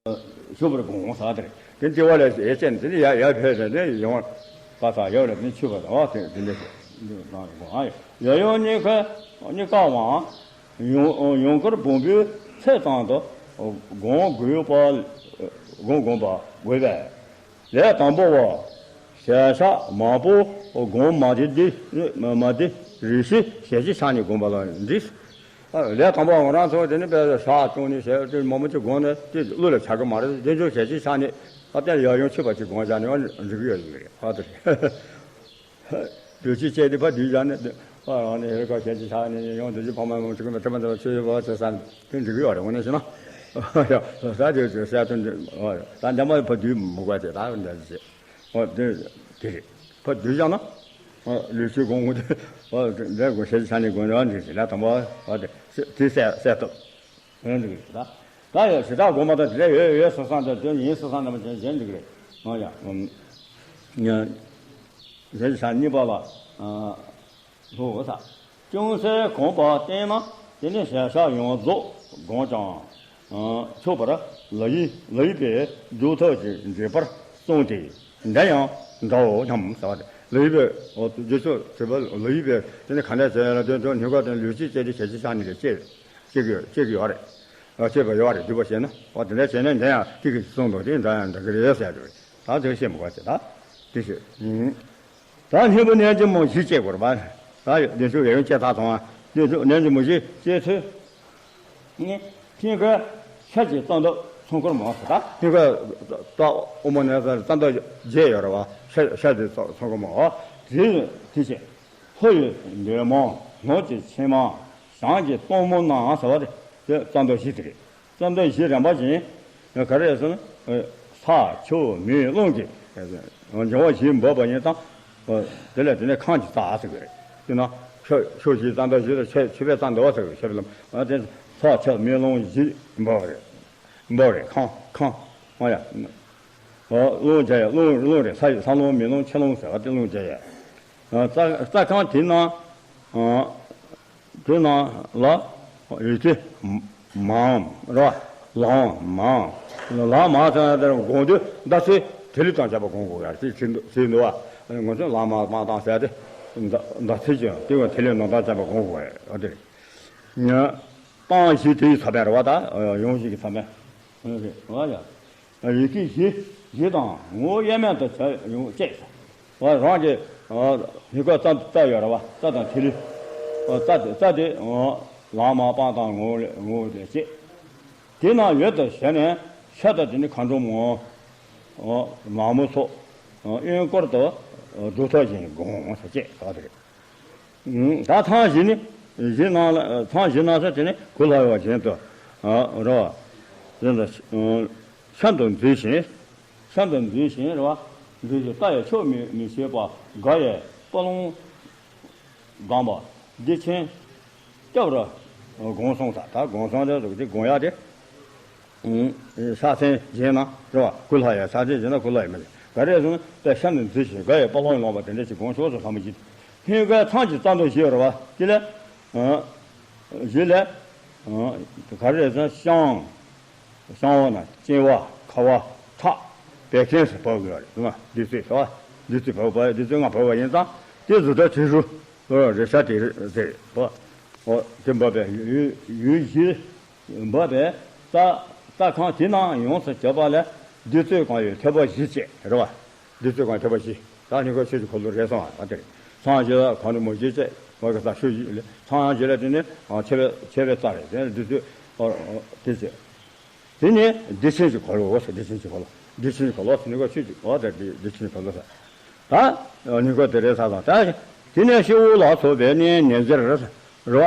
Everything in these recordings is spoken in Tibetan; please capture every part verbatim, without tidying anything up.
ཞུ་བར་དགོངས་ཟེར་བ་དེ་རེད། དེ་ལྟེ་བ་ལ་ཡར་བཅད་ནས་དེ་ནས་ཡར་ཡར་ཕེབས་ནས་དེ་ཡོང་བ་ས་ཡོད་ལ་དེ་ཆུད་པ་དང་དེ་དེ་འདྲ་ཞིག་གནང་དགོངས། ཡབ་ཡུམ་གཉིས་ཀ་གཉིས་ཀའང་ཡུམ་ཡུམ་དཀར་བུམ་པའི་ཚེ་ཙམ་དུ་སྒོམ་དགོས་པ། སྒོམ་སྒོམ་པ་དགོས་པས། ལས་དང་པོ་བ། ཞལ་ཕྱག་མང་པོ་སྒོམ་མ་བདེ་འདི་མ་བདེ་རེ་ཞིག་ཞལ་གྱིས་ཕྱག་ནས་སྒོམ་པ་ལ་འདི། ལས་དང་པོ་ང་རང་ཚོ་དེ་ནི་དཔེ་ཞག་བཅུ་ནས་ཞལ་དེ་མང་པོ་ཅིག་སྒོམ་ནས་དེ་བློ་ལ་འཆར་གི་མ་རེད། དེ་ཚོ་ཞལ་གྱིས་ཕྱག་ནས་ཨ་ལྟ་ཡག་ཡོང་ཆོད་པ་ཅིག་སྒོམ་བཞག་ནས་འགྲིག་གི་ཡོད་རེད། ཨ་དེ་རེད། ལུས་ཀྱི་བཅས་ཏེ་ཕར་བསྡུས་བཞག་ནས་ཨ་རང་ནས་ཧེ་ཁ་ཞལ་གྱིས་ཕྱག་ནས་ཡོང་དུས་ཕ་མ་མང་ཆེ་གི་ནས་ཁྲི་མ་འདི་ལ་ཆོས་ཡོད་པ་ཆེ་ས་དེ་འགྲིག་གི་ཡོད་རེད། འོ་ན་ཞེ་ན་ད་དེ་ཚོ་ཞལ་དུ་འདི་ད་འདི་མ་ཕར་བསྡུས་མི་དགོས་ཏེ་ད་འདི་ཞེ། འོ་དེ་དེ་རེད། ཕར་བསྡུས་བཞག་ན། ཨ་ལུས་ཀྱི་སྒོམ་དགོས་དེ། ཨ་དེ་སྒོམ་ཞལ་གྱིས་ཕྱག་ནས་སྒོམ་རང་དེ་ཞེ་ན་དང་པོ་ཨ་དེ་དེ་གསལ་གསལ་ཐུབ། འོན་ཏེ་ད་ད་ཡང་ཞེ་དྲག་སྒོམ་མ་ཐག་དེ་ལས་ཡོད་ཡོད་སོ་སང་དང་དོན་ཡིན་སོ་སང་དང་མ་བྱན་གཞན་འགྲིག་རེད། ཨ་ཡ་ཨམ། ཡ་ཞལ་གྱིས་ཕྱག་གཉིས་པ་ལ་ཨ་ལྷོ་ས། ཅུང་ཟད་གོམས་པ་བསྟེན་ན་དེ་ནི་ཞལ་ཕྱག་ཡོངས་རྫོགས་བསྒོམས་ཀྱང་ཆོག་པར་ལ་ཡི་ལ་ཡི་པས་རྫོགས་ཐབས་ཀྱི་མཛད་པར་གསུངས་ཏེ། འདི་ཡང་འདྲའོ་སྙམ་ཟེར་བ་སྟེ། ལ་ཡི་པས་རྗེས་སུ་བྱེད་པ་ལ་ཡི་པས་དེ་ནི་ག་འདྲ་བྱས་ཡང་དོན་དུ་སྙིང་ག་དང་ལུས་ཀྱི་བཅད་དེ་ཞལ་གྱིས་ཕྱག་ནི་ལས་བཅད་བཅད་ཀྱི་བཅད་ཀྱི་ཡོད་རེད། བཅད་པ་ཡོད་རེད། བསྡུས་པ་བྱས་ན་འོ་དེ་འདྲ་བྱས་ན་འདི་ཡང་ཏིག་གིས་གསུངས་འདུག་དེ་འདྲ་ཡང་འདྲ་གི་རེད་ཟེར་དུས་ད་དེ་བཤད་མི་དགོས་ཟེར་ད་དེ་ཞུ། ད་སྙིང་པོ་རྣལ་འབྱོར་མ་བཞི་བཅད་དགོས་རེད་པ། ད་བདེ་མཆོག་ཡབ་ཡུམ་བཅད་ཚར་སོང་བ། བདེ་མཆོག་རྣལ་འབྱོར་མ་བཞི་བཅད་ཚུལ་ནི་སྙིང་གའི་ཤར་གྱི་རྩ་མདོག་ཚོམ་སྐོར་མོ་ཟེར་ད་སྙིང་གའི་རྩ་དབུ་མ་ནས་རྩ་མདོག་བརྒྱད་ཡོད་རེད་པ། ཤར་ཤར་གྱི་ཚོམ་སྐོར་མོ། དེ་དེ་བཅད། ལྷོ་ཡི་འདོད་མ། ནུབ་ཀྱི་མཆི་མ། བྱང་གི་གཏུམ་མོ་ན་ཟེར་བ་དེ་རྩ་མདོག་བཞི་དེ་རེད། རྩ་མདོག་བཞི་རིམ་པ་བཞིན། ག་རེ་ཟེར་ན། ས་ཆུ་མེ་རླུང་གི་འབྱུང་བ་བཞི་འབབ་པ་ཡིན་ཙང་། དེ་ལས་དེ་ནས་ཁམས་ཀྱི་རྩ་ཟེར་གི་རེད། དེ་ན་ཆུ་ཆུ་བཞི་རྩ་མདོག་བཞི་ལ་ཆུ་ཆུ་བས་རྩ་མདོག་ཟེར་གི་རེད། ཆུ་བས་ལམ་དེ་ས་ཆུ་མེ་རླུང་བཞི་འབབ་རེད། འབབ་རེད། ཁམས་ཁམས། ཨ་ཡ། རླུང་བྱ་ཡ་རླུང་རླུང་རེད། ས་ཡི་ས་རླུང་མེ་རླུང་ཆུ་རླུང་ཟེར་བ་དེ་རླུང་བྱ་ཡ། རྩ་རྩ་ཁམས་དེ་ན། དེ་ནང་ལ་ཡི་གེ་མའམ་ར་ལའམ་མའང་། ལ་མ་ཟེར་ན་དེར་དགོངས་དུས་ཟླ་ཚེས་ཐིག་ལེ་དང་བཅས་པ་སྒོམ་དགོས་ཡ་ཟེར་གྱི་འདུག་ཟེར་འདུག་བ། ང་ཚོས་ལ་མ་མ་དང་ཟེར་ཏེ། ཟླ་ཟླ་ཚེས་ཀྱི་དེ་བས་ཐིག་ལེ་ནང་དང་བཅས་པ་སྒོམ་དགོས་ཡ་དེ་རེད། སྤང་བཞི་དེ་ཡི་ཚོ་པན་རེད་བ། ད་ཡོངས་བཞི་གི་ཚོ་པན་རེད་བ་ཡ། ཡི་གེ་བཞི་བཞི་དང་ངོ་བོ་དབྱེར་མེད་དུ་བྱ་ཡོང་བཅས་སོ། རང་གི་སྙིང་ག་རྩ་རྩ་ཡོད་རེད་བ། རྩ་དང་ཐིག་ལེ། རྩ་དེ་རྩ་དེ་ལ་མ་སྤང་དང་ངོ་བོ་ངོ་བོ་དེ་བཅས། དེ་ན་ཡུལ་དུ་ཞེན་ནས་ཤ་དང་དེ་ནི་མཁའ་འགྲོ་མ་ནག་མོ་སོགས་གཡོན་སྐོར་དུ་སྒྲུབ་ཐབས་བཞིན་བསྒོམ་ཟེར་བཅས་ཟེར་བ་དེ་རེད། ད་ཐང་བཞི་ནི། བཞི་ནང་ལ་ཐང་བཞི་ནང་ས་དེ་ནི་གུ་ལྷ་ཡོད་བཞིན་དུ། རེད་བ། བཞིན་དུ། གཤམ་དུ་འཛིན་ཞིང་། གཤམ་དུ་འཛིན་ཞིང་རེད་བ། འཛིན་ཞིང་རྟ་ཡི་ཕྱོགས་མི་མི་ཤེས་པ་དགའ་ཡི་དཔའ་ལོང་སྒང་པ་བདེ་ཆེན་སྐྱབས་རུ་སྒོམ་སོང་ས་ད་སྒོམ་སོང་དེ་ཟུག་དེ་སྒོམ་ཡག་དེ། ཕྱག་མཚན་བཞེས་ན་རེད་བ། གུ་ལྷ་ཡ་ཕྱག་མཚན་བཞེས་ན་གུ་ལྷ་ཡ་མ་རེད། ག་རེ་ཟེར་ན་དཔེ་གཤམ་དུ་འཛིན་ཞིང་དགའ་ཡི་དཔའ་ལོང་ལོངས་པ་དེ་འདྲ་ཞིག་དགོངས་ཤོག་ཟེར་ལྷ་མོ་བཞི། སྙིང་གའི་ཐང་གི་རྩ་མདོག་བཞི་ཡོད་རེད་བ། དེ་ལས། བཞི་ལས། ག་རེ་ཟེར་ན་བཤང་། བཤང་བ་ན་གཅིན་པ་ཁ་བ་ཁྲག་བད་ཀན་སོགས་བབས་ཡོད་རེད་ཟེར་ན་བདུད་རྩི་ཟེར་བ། བདུད་རྩི་བབས་པ་བདུད་རྩི་ལྔ་བབས་པ་ཡིན་ཙང་དེ་གཟུགས་དང་དྲི་རོ། རེག་བྱ་དེ་རེད་ཟེར་བ། འོ་དེ་འབབ་པའི་ཡུལ་ཡུལ་བཞི། འབབ་པའི་རྩ་རྩ་ཁམས་དེ་རྣམས་ཡོངས་སུ་གྱུར་པ་ལས་བདུད་རྩི་གང་ཡོད་ཐེག་པ་བཞི་བཅས་རེད་བ། བདུད་རྩི་གང་ཐེག་པ་བཞི། ད་སྙིང་ག་ཆོས་ཀྱི་འཁོར་ལོ་རེད་སོང་བ་དེ་རེད། ཚངས་བཞི་ལ་གང་རུང་མོ་བཞི་བཅས་མ་གི་ས་ཆོས་བཞི་ལས་ཚངས་དབྱངས་བཞི་ལ་དེ་ནི་ཆེ་བའི་ཆེ་བའི་རྩ་རེད། དེ་ནི་བདུད་རྩི་དེ་བཅས། དེ་ནས་བདེ་ཆེན་གྱི་འཁོར་ལོ་ཟེར། བདེ་ཆེན་གྱི་འཁོར་ལོ། བདེ་ཆེན་གྱི་འཁོར་ལོ་ཟེར་ནི་ག་ཆོས་ཀྱི་འོ་དེ་བདེ་ཆེན་གྱི་འཁོར་ལོ་ཟེར། ད་སྙིང་ག་དེ་རེད་ས་དང་ད་དེ་ནས་སྤྱི་བོ་ལ་སོགས་པའི་གནས་ཉེར་བཞི་རེད་བ།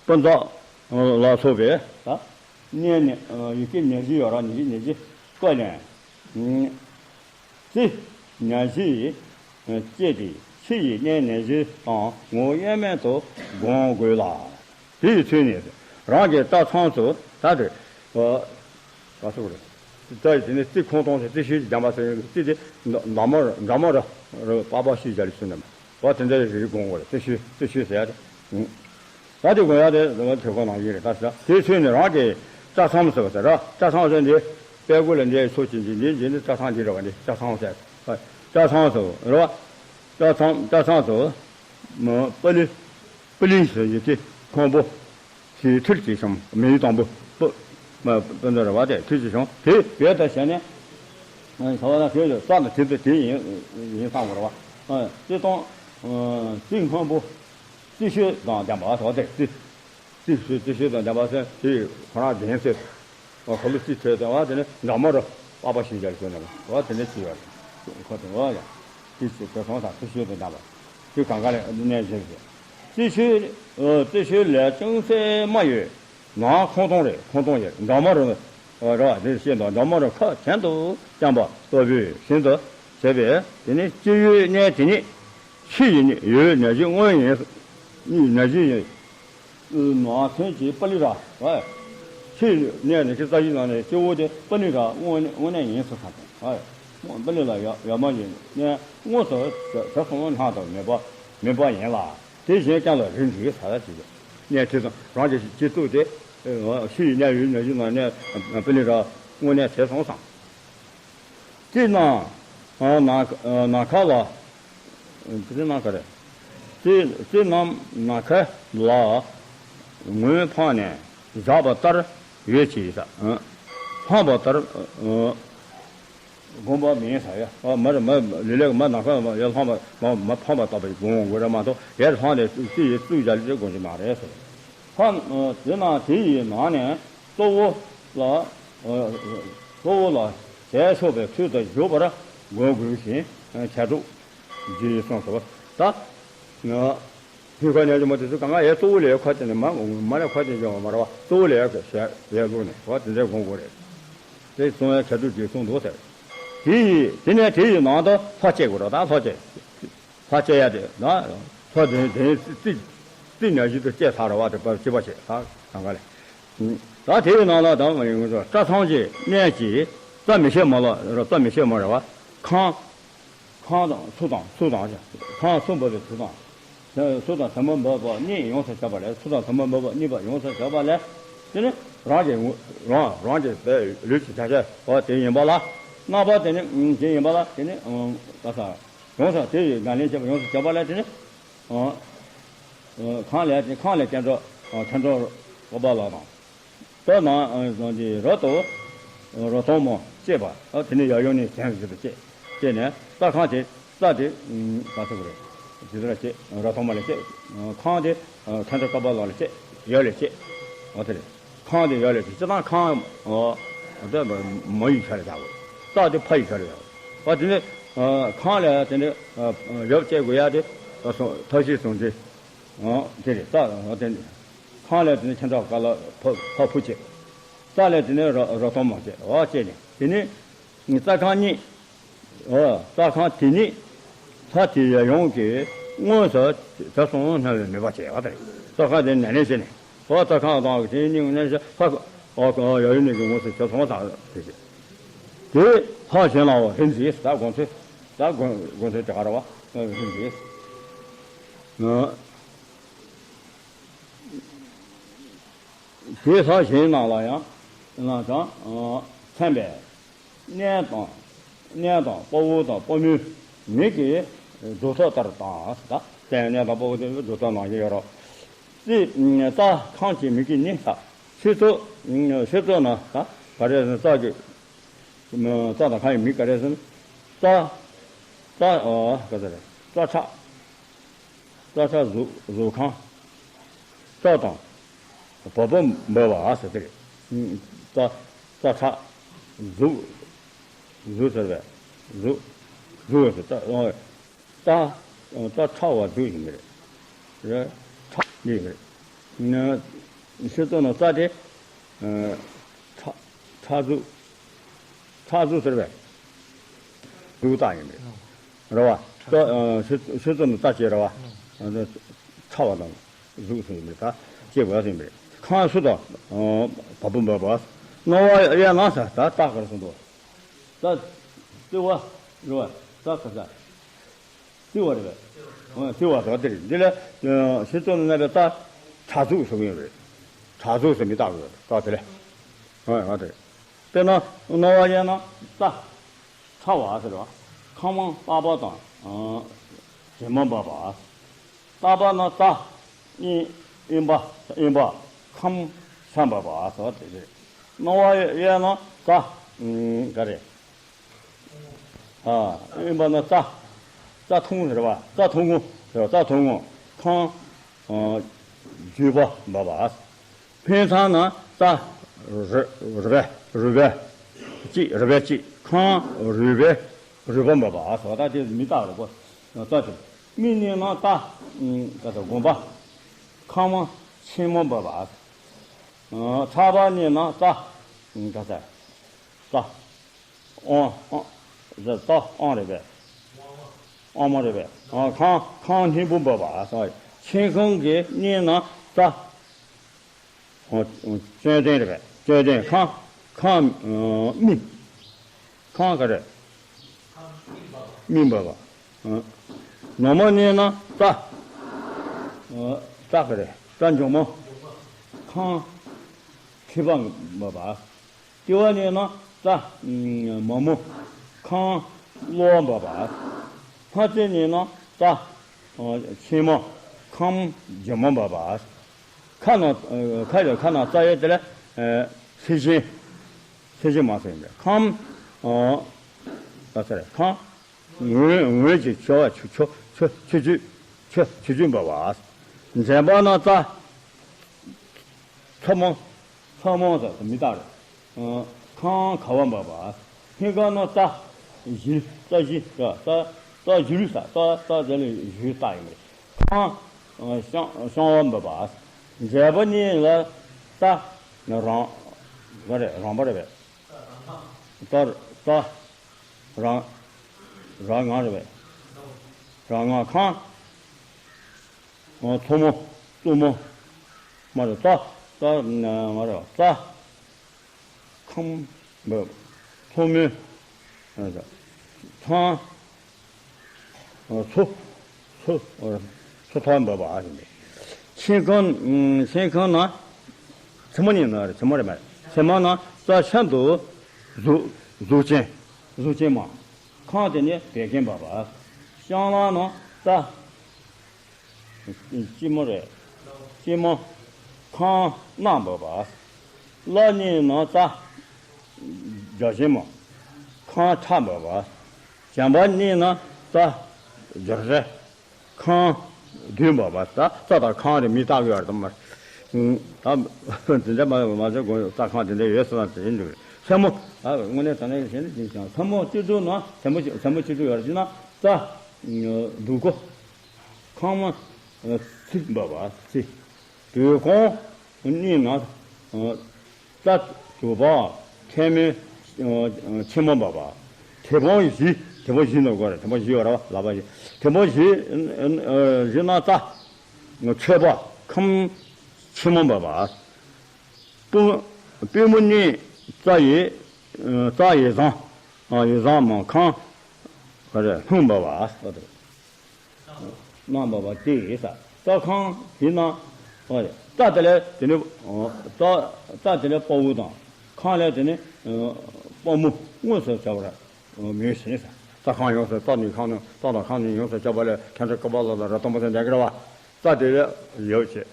སྤུ་མདོག་ལ་སོགས་པའི་ད་གནས་ནས་ཡི་གེ་ཉེར་བཞི་ཡོད་ར། ཉེར་བཞི་ཉེར་བཞི་བཀོད་ནས། རྩི་ཉེར་བཞི་ཡིས་བཅད་དེ་ཕྱི་ཡི་གནས་ཉེར་བཞི་དང་ངོ་བོ་དབྱེར་མེད་དུ་བསྒོམ་དགོས་ལ། དེ་ཡི་ཚུལ་ནི་རང་གི་རྩ་མཚམས་སུ་ད་དེ། ག་སོགས་རེད། རྩ་ཡི་དེ་ནི་རྩི་ཁོང་སྟོང་ཞིང་རྩི་ཤུལ་གྱི་རྒྱམ་པ་ཟེར་ཡོད། རྩི་དེ་འདྲ་མོ་འདྲ་མོ་ར་ར་པགས་པ་ཤུལ་རྒྱ་ལི་སུ་འདྲ་མ་བ་དེ་འདྲ་རེ་རེ་བསྒོམ་དགོས་རེད། རྩི་ཤུལ་རྩི་ཤུལ་ཟེར་ཡ་དེ། ད་དེ་དགོས་ཡ་དེ་དེ་གོ་ནང་ཡིན་རེད། ད་ཟེར་དེའི་ཚུལ་ནི་རང་གི་རྩ་མཚམས་སུ་ཟེར་ར། རྩ་མཚམས་སུ་འདི་ དཔལ་མགོན་ལ་འདྲའི་ཚོགས་ཀྱི་འཇིག་འདི་འཇིག་ནི་གྲྭ་ཚང་འདི་རེད་བ། འདི་གྲྭ་ཚང་ཟེར། གྲྭ་ཚང་ཟེར་རེད་བ། གྲྭ་ཚང་གྲྭ་ཚང་ཟེར། མ་པ་ལི་པ་ལི་ཟེར་གྱི་དེ་ཁང་པོ། དེའི་ཐིལ་གྱི་བྱུང་མིའི་དང་པོ་པོ། མ་པ་འདི་རེད་བ། དེ་ཐིལ་གྱི་བྱུང་དེ་བས་ད་བྱས་ནས། ས་བ་ན་དེ་ས་ན་དེ་ཚོ་དེ་ཡིན་ཡིན་བཏང་བ་རེད་བ། དེ་དང་དེ་ཁང་པོ་རྩི་ཤོད་དང་ལྡན་པ་ཟེར་བ། དེ་རྩི། རྩི་ཤོད་རྩི་ཤོད་དང་ལྡན་པ་ཟེར་དེ་ཁོ་རང་གདན་ཟེར། ཁོ་ལོ་རྩི་ཁྲོད་དང་བ་དེ་ནི་འདྲ་མོ་རུ་པགས་པ་ཞིག་སྦྱར་ཞོན་ནས་བ་དེ་ནི་ཅི་ཡོད་རེད། ཁོ་དེ་བ་ཡ། དེ་ཚོ་དེ་སོང་ཙང་རྩི་ཤོད་དང་ལྡན་པ། དེ་གང་ག་ལས་གནས་བཞེངས་ཟེར། རྩི་ཤོད་རྩི་ཤོད་ལས་ཅུང་ཟད་དམའ་ཡོད། ནང་ཁོང་སྟོང་རེད། ཁོང་སྟོང་ཡོད། འདྲ་མོ་རུ་ར་བ་དེ་བཤད་འདུག་འདྲ་མོ་རུ་ཁ་གྱེན་དུ་བརྐྱངས་པ་ལྟ་བུའི་བཞིན་དུ་བྱས་པས་དེ་ནི་སྤྱི་ཡོད་གནས་དེ་ཉིད། ཕྱི་ཡི་ཡོད་གནས་ཀྱི་དངོས་ཡིན། གནས་ཀྱི་ཡིན། ནང་ཐོན་གྱི་པ་ལི་ར་བ། ཕྱི་གནས་ནས་ཀྱི་རྩ་བཞི་ནང་ནས་སྤྱི་བོ་དེ་པ་ལི་ར་དངོས་གནས་དངོས་གནས་ཡིན་ཟེར་ས་དང་། པ་ལི་ལ་ཡ་ཡ་མ་ཡིན་གནས་དངོས་སུ་བྱ་བྱ་སོང་སྣང་དུ་མེད་པ་མེད་པ་ཡིན་ལ། དེ་བཞིན་ཀྱང་ལ་རིགས་འདྲའི་ས་ལ་བྱེད་ཀྱི་གནས་དེ་དང་རང་གི་སྤྱི་གཙུག་དེ་ཕྱི་ཡི་གནས་ཡོད་གནས་ཀྱི་ནང་ནས་པ་ལི་ར་དངོས་གནས་བྱས་སོང་ཙང་། དེ་ནང་ནམ་མཁའ་ལ། དེ་ནམ་མཁའ་རེད། དེ་དེ་ནམ་ནམ་མཁའ་ལ་ངོས་འཕངས་ནས་བཞག་པ་ལྟར་ཡོད་ཅེས་ས། འཕངས་པ་ལྟར་དགོངས་པ་མིན་ས་ཡ། མ་རེད། མ་ལུས་ལས་མ་ནམ་མཁའ་ལ་ཡར་འཕངས་པ་མ་མ་འཕངས་པ་ལྟ་བུའི་དགོངས་དགོས་རེད་མ་གཏོགས་ཡར་འཕངས་ནས་རྩི་ཡི་གཙུག་རྒྱ་ལི་དེ་དགོངས་ཀྱི་མ་རེད་ཟེར། ཁ། དེ་ན་དེ་ཡི་ནང་ནས་གཙོ་བོ་ལ། གཙོ་བོ་ལ་བྱས་ཆོག་པའི་ཚུལ་དུ་བཞུགས་པར་དགོངས་དགོས་ཤིང་། མཁས་གྲུབ་ཀྱིས་གསུངས་སོ། ད། ཧི་ཁ་ཉག་གི་མ་དེ་ཚོ་གང་ག་ཡའི་གཙོ་བོ་ལས་ཁ་ཅིག་ནས་མ་མ་ལས་ཁ་ཅིག་ཡོང་བ་མ་རེད་བ། གཙོ་བོ་ལས་ཡ་ཞལ་ཡའི་ལུགས་ནས་བ་དེ་འདྲའི་དགོངས་དགོས་རེད། དེ་གསུང་བའི་མཁས་གྲུབ་ཀྱིས་གསུངས་འདུག་ཟེར། དེ་ཡིས་དེ་ནས་དེ་ཡི་ནང་དུ་ལྷ་བསྐྱེད་དགོས་རེད། ད་ལྷ་བསྐྱེད། ལྷ་བསྐྱེད་ཡ་དེ་ན། ལྷ་དེ་དེ་རྩི་རྩི་ཉག་གཅིག་ཏུ་བསྐྱེད་ཚར་ར་བ་དེ་བ་ཅི་བ་བྱེད་ད་གང་ག་ལས། ད་དེའི་ནང་ལ་ད་མ་ཡིན་ངོ་སོ་གྲྭ་ཚང་གི་གནས་ཀྱི་རྩ་མི་ཤེས་མ་ལ་ར་རྩ་མི་ཤེས་མ་ར་བ་ཁང་། ཁང་དང་ཚུ་དང་ཚུ་དང་ཁང་ཚུ་འབབ་པའི་ཚུ་དང་། ཚུ་དང་ཚ་མ་འབབ་པ་གཉིས་ཡོངས་སུ་བྱས་པ་ལས་ཚུ་དང་ཚ་མ་འབབ་པ་གཉིས་པ་ཡོངས་སུ་བྱས་པ་ལས། དེ་ནི་རང་གི་ངོ་རང་རང་གི་ལུས་ཀྱི་ཆ་ཤས་བ་དེ་ཡིན་པ་ལ། རྣམ་པ་དེ་ནི་དེ་ཡིན་པ་ལ་དེ་ནི་ད་ས། ཡོངས་སུ་དེ་ཡི་ཉམས་ལེན་བྱེད་པ་ཡོངས་སུ་བྱས་པ་ལ་དེ་ནི། ཁང་ལས་དེ་ཁང་ལས་སྐྱེ་འགྲོ་ཐན་འགྲོ་ཀོ་པ་ལ་དང་། ད་ནང་དེ་རོ་ཏོ་རོ་ཐོང་མོ་བཅས་པ་དེ་ནི་ཡ་ཡོ་ནི་གཞན་ཟེར་དུ་བཅས་བཅས་ནས་རྩྭ་ཁང་དེ་རྩྭ་དེ་ག་ཚོད་རེད་དེ་ཚོ་ལ་བཅས་རོ་ཐོང་མོ་ལ་བཅས་ཁང་དེ་ཐན་འགྲོ་ཀོ་པ་ལ་ལ་བཅས་ཡོ་ལ་བཅས་འོ་དེ་རེད། ཁང་དེ་ཡོད་ལས་ཀྱི་སྤྱི་བཏང་ཁང་། ཨོ། དེ་མ་ཡི་ཆ་ལ་བཞག་དགོས། རྩྭ་དེ་ཕ་ཡི་ཆ་ལ་བཞག་དགོས། ཨ་དེ་ནི་ཁང་ལ་དེ་ནི་ཡོབ་བཅས་དགོས་ཡ་དེ་ཐབས་ཤེས་སོང་དེ། ཨོ་དེ་རེད། རྩྭ་ཨོ་དེ་ནི་ཁང་ལ་དེ་ནི་ཁྱེད་ཚོ་ག་ལ་ཕ་ཕ་ཕུ་བཅས། རྩྭ་ལ་དེ་ནི་རོ་རོ་ཐོང་མ་བཅས་ཨོ་བཅས་ནས་དེ་ནི་རྩྭ་ཁང་གཉིས། ཨོ། རྩྭ་ཁང་དེ་ཉིད་ལྷ་དེ་ཡ་ཡོངས་ཀྱིས་དངོས་སུ་དེ་སོང་སྣང་བའི་མོས་པ་བྱས་པ་དང་། རྩྭ་ཁང་དེ་ནས་ལེན་བྱས་ནས་ཨོ་རྩྭ་ཁང་དང་དེ་སྙིང་ནས་ལྷ་ཨོ་ཡ་ཡོ་ནས་ཀྱི་དངོས་སུ་དེ་སོང་དང་དེ་བྱས། དེ་ལྷ་གཞན་ལའོ་ཧིན་ཟིས་ད་དགོངས་ཚུལ་ད་དགོངས་དགོངས་ཚུལ་དེ་ག་ར་བ་ཧིན་ཟིས། དེ་ལྷ་གཞན་རྣམས་ལ་ཡང་ན་དང་མཚན་པས། གནས་དང་། གནས་དང་དཔའ་བོ་དང་དཔའ་མོའི་མིག་གིས་རྫོགས་ཐབས་ལྟར་དང་། ད་གནས་དང་དཔའ་བོ་དེ་རྫོགས་ཐབས་ནང་བཞིན་ཡོད་རོགས། རྩྭ་ཁང་གི་མིག་གིས་ནི་ད་ཆུ་ཚོད་ཆུ་ཚོད་ན་ད་ག་རེ་ཟེར་རྩྭ་གི་རྩྭ་དང་ཁང་གི་མིག་ག་རེ་ཟེར་ན་རྩྭ་རྩྭ་ག་ཟེར་རེད་རྩྭ་ཁྲག་རྩྭ་ཁྲག་གཟུགས་གཟུགས་ཁང་། རྩྭ་དང་བ་སྤུ་འབབ་པ་ཟེར་དེ་རེད། རྩྭ་རྩྭ་ཁྲག་གཟུགས་གཟུགས་ཟེར་བས་གཟུགས་གཟུགས་ཟེར་རྩྭ་རྩྭ་རྩྭ་ཁྲག་བ་གཟུགས་ཡིན་གྱི་རེད། ཁྲག་ཡིན་གྱི་རེད། ཤེས་ཚོད་ན་རྩྭ་དེ་ཁྲག་ཁྲག་གཟུགས་ཁྲག་གཟུགས་ཟེར་བས་གཟུགས་རྟགས་ཡིན་གྱི་རེད། རེད་བ། ཤེས་ཚོད་ན་རྩྭ་སྐྱེས་རེད་བ། ཁྲག་བ་དང་། གཟུགས་སུ་ཡིན་པས་ད་སྐྱེ་དགོས་ཟིན་པས་ཁང་སུ་དང་བ་སྤུ་འབབ་པ། རྣོ་བ་གཡས་ན་ས་ད་རྟགས་ག་རེ་གསུངས་འདུག་ད་རྩི་བ་རེད་བ་ད་ག་ས་རྩི་བ་རེད་བ། རྩི་བ་ད་དེ་རེད། འདི་ལ་ཤེས་ཚོད་ན་པའི་ད་ཁྲག་གཟུགས་སུ་ཡིན་པས་ཁྲག་གཟུགས་སུ་མི་རྟགས་རེད་ད་དེ་ལས་ང་དེ་རེད། དཔེར་ན་རྣོ་བ་ཡིན་ན་རྩ་ཕྲ་བ་ཟེར་བ། ཁམས་པགས་པ་དང་ཨ་བྱེ་མ་འབབ་པ། པགས་པ་ན་རྩ་གཡོན་གཡོན་པ་གཡོན་པ་ཁམས་ཤར་འབབ་པ་ཟེར་བ་དེ་རེད། རྣོ་བ་ཡིན་ན་རྩ་ག་རེ། ཨ་གཡོན་པ་ན་རྩ་རྩ་ཐུང་ཟེར་བ། རྩ་ཐུང་ངུ་ཟེར་བ། རྩ་ཐུང་ངུ་ཁམས་ཨ་བརྒྱུད་པ་འབབ་པ། སྨད་ཚང་ན་རྩ་རི་རི་བལ་རི་བལ་གཅིག་རི་བལ་གཅིག་ཁམས་རུས་བལ་རུས་པ་འབབ་པ་ཟེར་བ། ད་དེ་མི་རྟག་རེད་གོ། རྩ་དེ་སྨད་གནས་ན་རྩ་ག་ད་དགོན་པ་ཁམས་ཆེན་མོ་འབབ་པ། ཕྲ་བ་གནས་ན་རྩ་ག་ད་རྩ་ཨོང་ཨོང་རྩ་ཨོང་རི་བལ་ཨོང་མོ་རི་བལ་ཁམས་ཁམས་སྙིང་པོ་འབབ་པ། མཆན་ཁུང་གི་གནས་ན་རྩ་ཨོ་ཨོ་ཅོད་ལྡན་རི་བལ་ཅོད་ལྡན་ཁམས་ཁམས་ཨ་སྨིན་ཁམས་ག་རེ་སྨིན་འབབ་པ། ཨ་ནུབ་མོ་གནས་ན་རྩ་ཨ་རྩ་ག་རེ་རྩ་འཇོག་མོ་ཁམས་མཁྲིས་པ་འབབ་པ། ལྟེ་བ་གནས་ན་རྩ་མ་མོ་ཁམས་གློ་བ་འབབ་པ། སྔ་རྩེ་གནས་ན་རྩ་ཆེན་མོ་ཁམས་རྒྱལ་མོ་འབབ་པ། ཁ་ན་ཁ་ཡོད་ཁ་ན་རྩ་ཡོད་དེ་ལ་ཚེ་ཆེན་ཚེ་ཆེན་མ་ཟེར་ཡིན་པས་ཁམས་ཨ་ད་ཚེ་རེད་ཁམས། ངོས་ངོས་ཀྱི་ཆེ་བ་ཆུ་ཆུ་ཆུ་ཆུ་ཆུ་ཆུ་ཆུ་འབབ་པ། འཛེམ་པ་ན་རྩ་ཚ་མོ་ཚ་མོ་ཟེར་མི་རྟག་རེད། ཁམས་ག་བ་འབབ་པ། སྔས་ཀ་ན་རྩ་བཞི་རྩ་བཞི་ར་རྩ་རྩ་བཞི་ལུས་ས་རྩ་རྩ་དེ་ལ་བཞི་རྟག་ཡིན་པས་ཁམས་བཤང་བཤང་བ་འབབ་པ། འཛེམ་པ་གཉིས་ལ་རྩ་རང་ག་རེད་རང་པ་རེད་པས། རྩ་རྩ་རང་རང་ང་རེད་པས། རང་ང་ཁམས། ཨོ་མཚོ་མོ་གཙུག་མོ་མ་རེད་རྩ་རྩ་མ་རེད་རྩ་ཁམས་འབབ་མཚོ་མོའི་ཨ་ཚང་ཨོ་མཚོ་མཚོ་ཨོ་མཚོ་ཐོག་འབབ་པ་ཨ་ཟིན་པས། མཆན་ཁང་མཆན་ཁང་ན་མཚན་མོ་ཉིན་ན་རེད་མཚན་མོ་རེད་མ་རེད་མཚན་མོ་ན་རྩ་ཤིན་ཏུ་གཟུགས་གཟུགས་ཅན་གཟུགས་ཅན་མ། ཁམས་དེ་ནི་བད་ཀན་འབབ་པ། བཤང་ལམ་ན་རྩ། སྐྱི་མོ་རེད། སྐྱི་མོ། ཁམས་གནག་འབབ་པ། བརླ་གནས་ན་རྩ། རྒྱ་ཆེན་མོ། ཁམས་ཁྲ་འབབ་པ། བྱམས་པ་གནས་ན་རྩ། རྒྱ་རེ། ཁམས་བདུད་འབབ་པ། ད་རྩ་དང་ཁམས་རེ་མི་རྟག་གི་ཡོད་རེད་དམ། ད་དེ་འདྲ་མ་མ་བྱེད་དགོས་རྩ་ཁམས་དེ་འདྲ་ཡོད་ཟེར་ན་དེ་ཡིན་འདུག་མཚན་མོ། ད་དངོས་གནས་དྲང་གནས་བཤད་ན་དེ་ཀྱང་མཚན་མོ་བཅུ་དྲུག་ན་མཚན་མོ་བཅུ་མཚན་མོ་བཅུ་དྲུག་ཡོད་རེད་ཅེ་ན་རྩ། བདུག་གུ། ཁམས་ཚིག་འབབ་པ་ཚིག་དུས་གོང་གཉིས་ན་རྩ་དྲུག་པ་ཐལ་མོ་ཆེན་མོ་འབབ་པ། དེ་བོང་བཞི་དེ་བོང་བཞི་ནོ་གོ་རེ་དེ་བོང་བཞི་ཡོད་ར་བ་ལག་པ་བཞི་དེ་བོང་བཞི་བཞི་ན་རྩ་མཆོད་པ་ཁམས་ཆེན་མོ་འབབ་པ། པུས་པུས་མོ་གཉིས་རྩ་ཡི་རྩ་ཡི་བཟང་ཡི་བཟང་མོ་ཁམས་ག་རེ་ལྷུང་འབབ་པ། རྣམ་པ་བ་སྟེ་ས་རྩ་ཁམས་དེ་ན་རྩ་དེ་ལས་དེ་ནི་རྩ་རྩ་དེ་ལས་དཔའ་བོ་དང་ཁམས་ལས་དེ་ནི་དཔའ་མོ་དངོས་སུ་བྱ་བར་མོས་ཤིང་ས། རྩ་ཁམས་ཡོངས་སུ་རྩ་ནི་ཁམས་ནི་རྩ་དང་ཁམས་ནི་ཡོངས་སུ་ཁྱབ་པ་ལས་ཁྱད་མཚར་བཀོད་པ་ལ་ལ་ར་སྟོང་པ་ཟེར་འདྲ་གི་ར་བ། རྩ་དེ་ལས་ཡོད་ཅེས་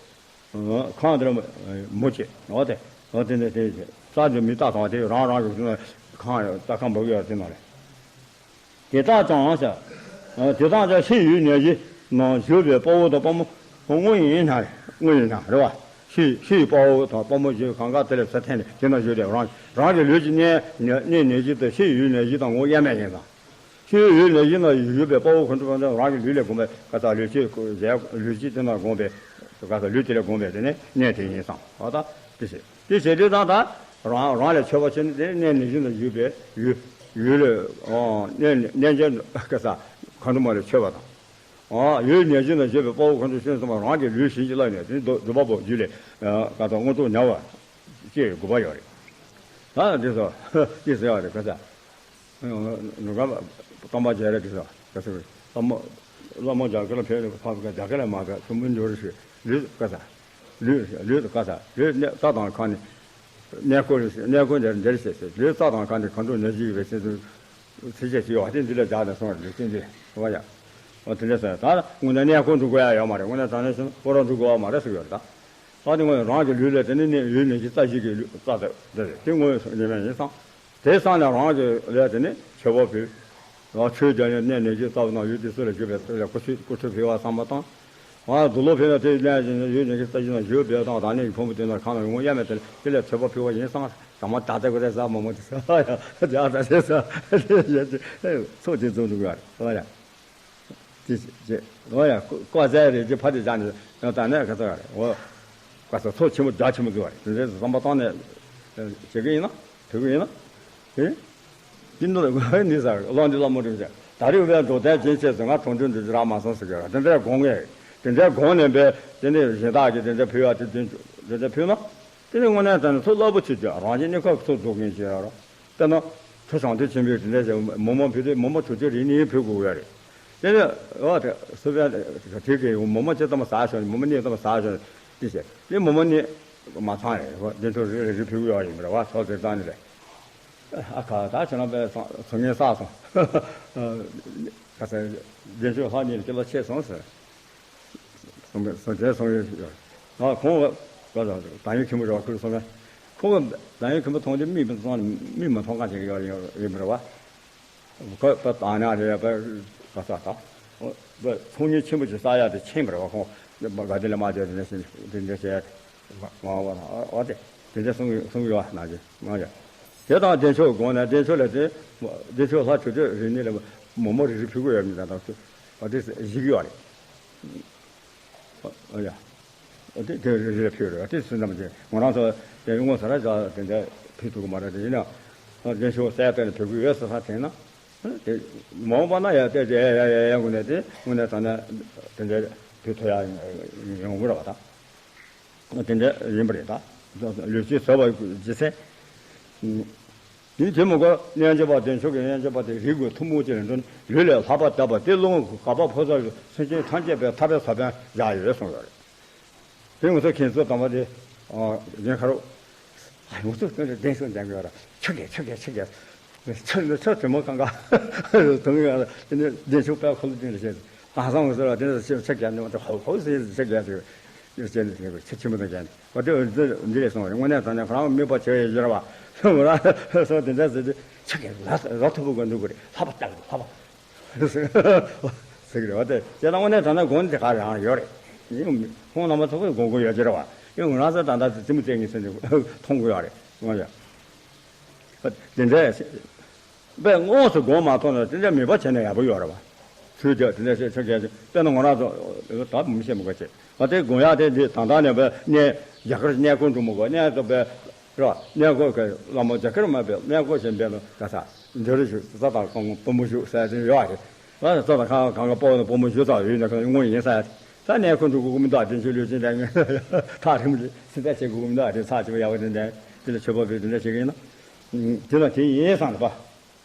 ཁམས་དེ་ལ་མོ་ཅེས་འོ་དེ་འོ་དེ་ནི་དེ་རྩ་དེ་མི་རྟག་དང་དེ་རང་རང་གི་ཁམས་རྩ་ཁམས་འབབ་ཡོད་དེ་ནང་ལས། དེ་དག་ཀྱང་ཟེར། དེ་དག་ཀྱང་ཤི་ཡི་ནད་གཞི་ནང་བཞུགས་པའི་དཔའ་བོ་དང་དཔའ་མོ་དངོས་ཡིན་ན་དངོས་ཡིན་ན་རེད་བ། ཤི་ཤི་ཡི་དཔའ་བོ་དང་དཔའ་མོ་བཞི་གང་ག་དེ་ལས་ས་ཐན་ནས་དེ་ན་བཞུགས་ཏེ་རང་རང་གི་ལུས་ཀྱི་གནས་གནས་ནད་གཞི་དང་ཤི་ཡི་ནད་གཞི་དང་ངོ་དབྱེར་མེད་ཡིན་ཙང་། ཤི་ཡི་ནད་གཞི་ནང་བཞུགས་པའི་དཔའ་བོ་ཁོ་ཚོ་རང་གི་ལུས་ལས་བསྒོངས་པའི་ག་ས་ལུས་ཀྱི་ལུས་ཀྱི་དེ་ན་བསྒོངས་པའི་ག་ས་ལུས་དེ་ལས་བསྒོངས་པའི་དེ་ནས་གནས་དེ་ཡིན་ཙང་། འོ་ད་དེ་ཟེར། དེ་བྱེད་དུས་ཙང་ད་རང་རང་ལས་མཆོད་པ་བྱེད་ནི་དེ་ནི་གནས་ནད་གཞི་ན་བཞུགས་པའི་ཡུལ་ཡུལ་ལས་གནས་གནས་མཇལ་ག་ས་གང་དུ་མ་ལས་མཆོད་པ་དང་། ཡུལ་ནད་གཞི་ན་བཞུགས་པའི་དཔའ་བོ་ཁོ་ཚོ་ཤུན་ཙམ་པ་རང་གི་ལུས་བྱིན་གྱིས་བརླབས་ནས་དེ་ནི་སྒྲུབ་པ་པོ་རྒྱུད་ལས་ག་ས་མངོན་རྟོགས་ཉམས་པ་ཅེས་དགོས་པ་ཡོད་རེད། ད་འདི་ཚོ་ཅི་ཟེར་བ་རེད་ག་ས། ནུ་ག་སྟོན་པ་རྒྱལ་རབས་ཀྱི་ས་ག་ས་ལྷ་མོ་ལྷ་མོ་རྒྱ་གར་ལ་ཕེབས་ཕ་ག་རྒྱ་གར་ལ་མ་ག་ཆུ་མོ་འབྱོར་ཞིག་ལུས་ག་ས་ལུས་ལུས་ག་ས་ལུས་གནས་རྩ་དང་ཁ་ནི་ གནས་སྐོར་གནས་སྐོར་འདིར་འདིར་བྱེད་ཟེར། ལུས་རྩ་དང་ཁ་འདི་གང་དུ་ནད་གཞི་ཡོད་པའི་ཚེ་དུ་ཚེ་ཆད་ཞིག་ཡོད་པ་དེ་འདི་ལ་སྦྱར་ནས་སོང་བ་རེད། ལུས་རྩེ་འདི་རེད་བ་ཡ། འོ་དེ་འདྲ་ཟེར། ད་དངོས་གནས་གནས་སྐོར་འགྲོ་དགོས་ཡ་ཡོད་མ་རེད། དངོས་གནས་དྲང་གནས་བྱས་ན་སྐོར་ར་འགྲོ་དགོས་ཡ་མ་རེད་ཟེར་གྱི་ཡོད་རེད་ད། ད་དེ་དངོས་རང་གི་ལུས་ལ་དེ་ནི་ནི་ཡུལ་ནད་གཞི་རྩ་བཞི་གི་ལུས་རྩ་དེ་རེད། དེ་དངོས་སུ་ཉེས་པ་ཡིན་ཙང་། དེ་སང་ནས་རང་གི་ལས་དེ་ནི་མཆོད་པ་ཕུལ། ཆོས་བརྒྱ་ནས་གནས་ནས་ཀྱི་རྩ་བ་ན་ཡོད་དེ་སུ་ལ་བཞུགས་པའི་ཚེ་ལ་སྐུ་ཚེ་སྐུ་ཚེ་འཕེལ་བ་བསམ་པ་དང་། ང་དུག་ལོག་འཕེལ་ན་དེ་ལན་ཡོད་ནས་ཀྱི་རྩ་བཞི་ན་བཞུགས་པའི་དང་ད་ནི་ཕུང་པོ་དེ་ན་གང་ན་ཡོང་ཡ་མེད་དེ་དེ་ལས་མཆོད་པ་ཕུལ་བ་ཡིན་སང་ཟ་མ་ད་ལྟ་གི་རེད་ཟ་མ་མོ་དེ་ཟ་ཡ་ད་ལྟ་ཟ་ཚོགས་དེ་འཛོམས་འདུག་ཡ་རེད་ཡ། དེ་ཅེ་ཨོ་ཡ་ཀོ་ཟེར་རེད་ཅེ་ཕ་དེ་བཞག་ནས་ཡང་ད་ནས་ག་ཚོད་རེད་འོ། ག་ཚོད་ཚོགས་ཆེན་པོ་རྒྱ་ཆེན་པོ་འཛུགས་པ་རེད། དེ་འདྲའི་བསམ་པ་བཏང་ནས་བྱེད་ཀྱི་ཡིན་ན་བྱེད་ཀྱི་ཡིན་ན། དེ་དེ་འདྲ་ནི་ཟ་གླང་འདི་ལ་མོ་རིམ་བྱས་ད་རེས་བས་འགྲོ་དལ་རྒྱུན་ཆད་ཟེར་ང་གྲོང་འདུས་འདི་རག་མ་སོང་ཟེར་གྱི་རེད། དེ་འདྲའི་དགོངས་ངེས་དེ་འདྲའི་དགོངས་ནས་འབད་དེ་ནས་གཞན་དག་གིས་དེ་འདྲའི་ཕུལ་བ་དེ་དེ་འདྲའི་ཕུལ་ན། དེ་ནི་དངོས་གནས་དྲང་གནས་ཚོགས་རླབས་པོ་ཆེ་ཆེ་རང་བཞིན་གནས་སྐབས་ཚོགས་རྫོགས་མཁན་ཞིག་ཡོད་རེད། དཔེར་ན། ཁྲི་བྱང་ཐེག་ཆེན་པོའི་དེ་འདྲ་ཞིག་མི་མང་ཕུལ་དུས་མི་མང་དྲུག་ཅུ་རེ་གཉིས་ཕུལ་དགོས་ཡོད་རེད། དེ་ནི་འོ་དེ་སུ་བས་དེ་གའི་མི་མང་ཅི་ཙམ་ཟ་ཤོག་མི་མང་གཉིས་ཙམ་ཟ་ཤོག་དེ་བྱས་དེ་མི་མང་གཉིས་མ་ཚང་རེད། འོ་དེ་ཚོ་རེ་རེ་ཕུལ་གི་ཡོད་ཡིན་པ་རེད་བ། ཚོགས་ཟེར་ཙང་ནི་རེད། ཨ་ཁ་ད་ཁྱེད་རང་པས་ཚོ་ངན་བསགས་སོང་། ཁ་སང་རྒྱན་ཆོས་ལྷག་གཉིས་ལ་སྐྱེ་ལོ་ཆེ་སོང་ཟེར། སོང་བས་སོང་བྱས་སོང་ཡོད་ཞིག་ཡོད། ཨ་ཁོང་བ་བ་དང་ཡུལ་ཁྱིམ་པོ་རོགས་ཁུལ་སོང་བས། ཁོང་གི་དང་ཡུལ་ཁྱིམ་པོ་མཐོང་དུས་མིག་མི་མཐོང་མིག་མི་མཐོང་གང་ཞིག་ཡོད་ཡོད་ཡིན་པ་རེད་བ། ཁོ་བ་དང་ཉག་རེད་བ་ག་ས་ད། བ་ཚོང་གཉེར་ཆེན་པོ་ཞིག་བསགས་ཡག་དེ་ཕྱིན་པ་རེད་བ། ཁོང་ག་དེ་ལས་མ་བྱས་དེ་འདྲ་ཞིག་དེ་འདྲ་བྱས། ང་བ་དང་ཨ་དེ་དེ་འདྲ་གསུང་གསུང་ཡོད་ན་གི་ང་ཡ། དེ་དང་བདེ་མཆོག་དགོངས་ནས་བདེ་མཆོག་ལས་དེ་བདེ་མཆོག་ལྷ་ཆོས་སྤྱོད་རིག་གནས་ལ་མོ་མོ་རིག་རིག་ཕུལ་གི་ཡོད་མི་དང་དང་ཨ་དེ་གཞིག་ཡོད་རེད། ཨ་ཡ། དེ་དེ་རེ་རེ་ཕུལ་རེད། དེ་སུན་ཙམ་གྱིས་ང་རང་ཚོ་དེ་དངོས་ས་ར་ཅག་དེ་འདྲ་ཕུལ་ཐུབ་ཀྱི་མ་རེད། དེ་ཡིན་ན་རྒན་ཤོག་གསལ་བཏོན་ནས་ཕུལ་གྱི་ཡོད་ཟེར་ས་དྲན་ན་དེ་མ་འོངས་པ་ན་ཡ་དེ་དེ་ཡ་ཡ་ཡ་ཡ་དངོས་གནས་དེ་དངོས་གནས་ད་ན་དེ་འདྲ་ཕུལ་ཐུབ་ཡ་ཡོང་གི་རེད་བ་ད། དེ་འདྲ་ཡིན་པ་རེད་ད། ལུས་ཀྱི་ཟ་བ་ཇི་སྲིད། ཡིན་དེ་མོ་གོ་སྙན་འཇེབས་པ་དེ་མཆོག་གི་སྙན་འཇེབས་པ་དེ་རིག་དགོས་ཐུན་མོང་ཅན་ལ་འགྲོ་ན་ལུས་ལས་ལྷག་པ་དད་པ་དེ་ཀློང་གི་ག་པ་ཕོ་ཚ་སེམས་ཅན་ཐམས་ཅད་པའི་ཐར་པའི་ས་བོན་བཞག་ཡོད་གསུངས་ཡོད་རེད། དེ་ང་ཚོ་མཁན་ཟུར་དམ་པ་དེ་རྒན་ཁ་རོ། ང་ཚོ་དེ་འདྲ་བདེན་སོང་འདྲ་གི་ཡོད་ར་ཆོ་གས་ཆོ་གས་ཆོ་གས། ཆོ་ནི་ཆོ་དེ་མོ་གང་ག་དུང་ཡོད་ར་དེ་ནས་བདེན་ཆོ་པའི་འཁོར་ལོ་དེ་འདྲ་བྱས་དང་སང་ང་ཚོ་ལ་དེ་འདྲ་ཆོ་ཆོ་གས་ནི་ང་ཚོ་ཧོ་ཧོ་ཟེར་ཆོ་གས་ཟེར། ཡོད་ཅེས་ནས་ཟེར་བའི་ཆེ་ཆེན་པོ་དང་ཀྱང་བ་དེ་འདི་འདི་རེད་གསུངས་པ་རེད། དངོས་གནས་དྲང་གནས་ཁོ་རང་དམིགས་པ་བྱས་ཡོད་ཟེར་བ། ཁོ་རང་སོ་དེ་འདྲ་ཟེར་དུས་ཆ་གས་ལ་རོ་ཐུབ་པོ་གོ་འདུག་གོ་རེད། ལྷག་པ་ལྟ་གི་འདུག་ལྷག་པ་ཟེར་གི་རེད་བ། དེ་དེ་ལ་དངོས་གནས་དྲང་གནས་དགོངས་དེ་ག་རང་ཡོད་རེད། ཁོང་རྣམ་པ་ཚོ་གི་དགོངས་དགོངས་ཡོད་ཀྱི་རེད་བ། ཡང་ང་རང་ཚོ་ད་ལྟ་དེ་མུ་བཙན་གྱི་སེམས་ནས་མཐོང་གི་ཡོད་རེད་ང་ཡ། དེ་འདྲ་དཔེ་དངོས་སུ་དགོངས་མ་ཐོབ་ན་དེ་འདྲ་མོས་པ་བྱས་ན་ཡག་པོ་ཡོད་རེད་བ། ཚུལ་དེ་དེ་འདྲ་བཤད་ཆོག་གལ་ཆེ་དཔེར་ན་ང་རང་ཚོ་ད་མི་ཤེས་མི་དགོས་ཆེ་བ། དེ་དགོངས་ཡག་དེ་འདི་དང་དག་ནས་བས་གནས་རྒྱ་གར་གནས་སྐོར་འགྲོ་མི་དགོས། གནས་ཚོ་བས་ར་གནས་སྐོར་གྱི་བླ་མ་རྒྱ་གར་མ་བས་གནས་སྐོར་ཞིག་འབད་ལ་ག་ས་འདི་རུ་བཞུགས་ས་དང་ཁོང་བུ་མོ་བཞུགས་ས་དེ་ཡོད་རེད་བ། ས་དང་ཁང་གང་ག་པོ་ནས་བུ་མོ་བཞུགས་ས་ཡོད་ན་ཁང་དངོས་ཡིན་ས་ཡ། ད་གནས་སྐོར་འགྲོ་དགོས་ཀྱི་མི་འདུག་དེ་ཚོ་ལུས་ཅན་དང་ཐག་རིང་མོ་སེམས་ཐག་བཅད་དགོས་ཀྱི་མི་འདུག་དེ་ཚགས་ཆེ་བ་ཡག་པོ་དེ་འདྲ་དེ་ལ་མཆོད་པ་བས་དེ་འདྲ་བྱེད་ཀྱི་ཡིན་ན། དེ་ལ་དེ་ཡིན་བསམ་པ།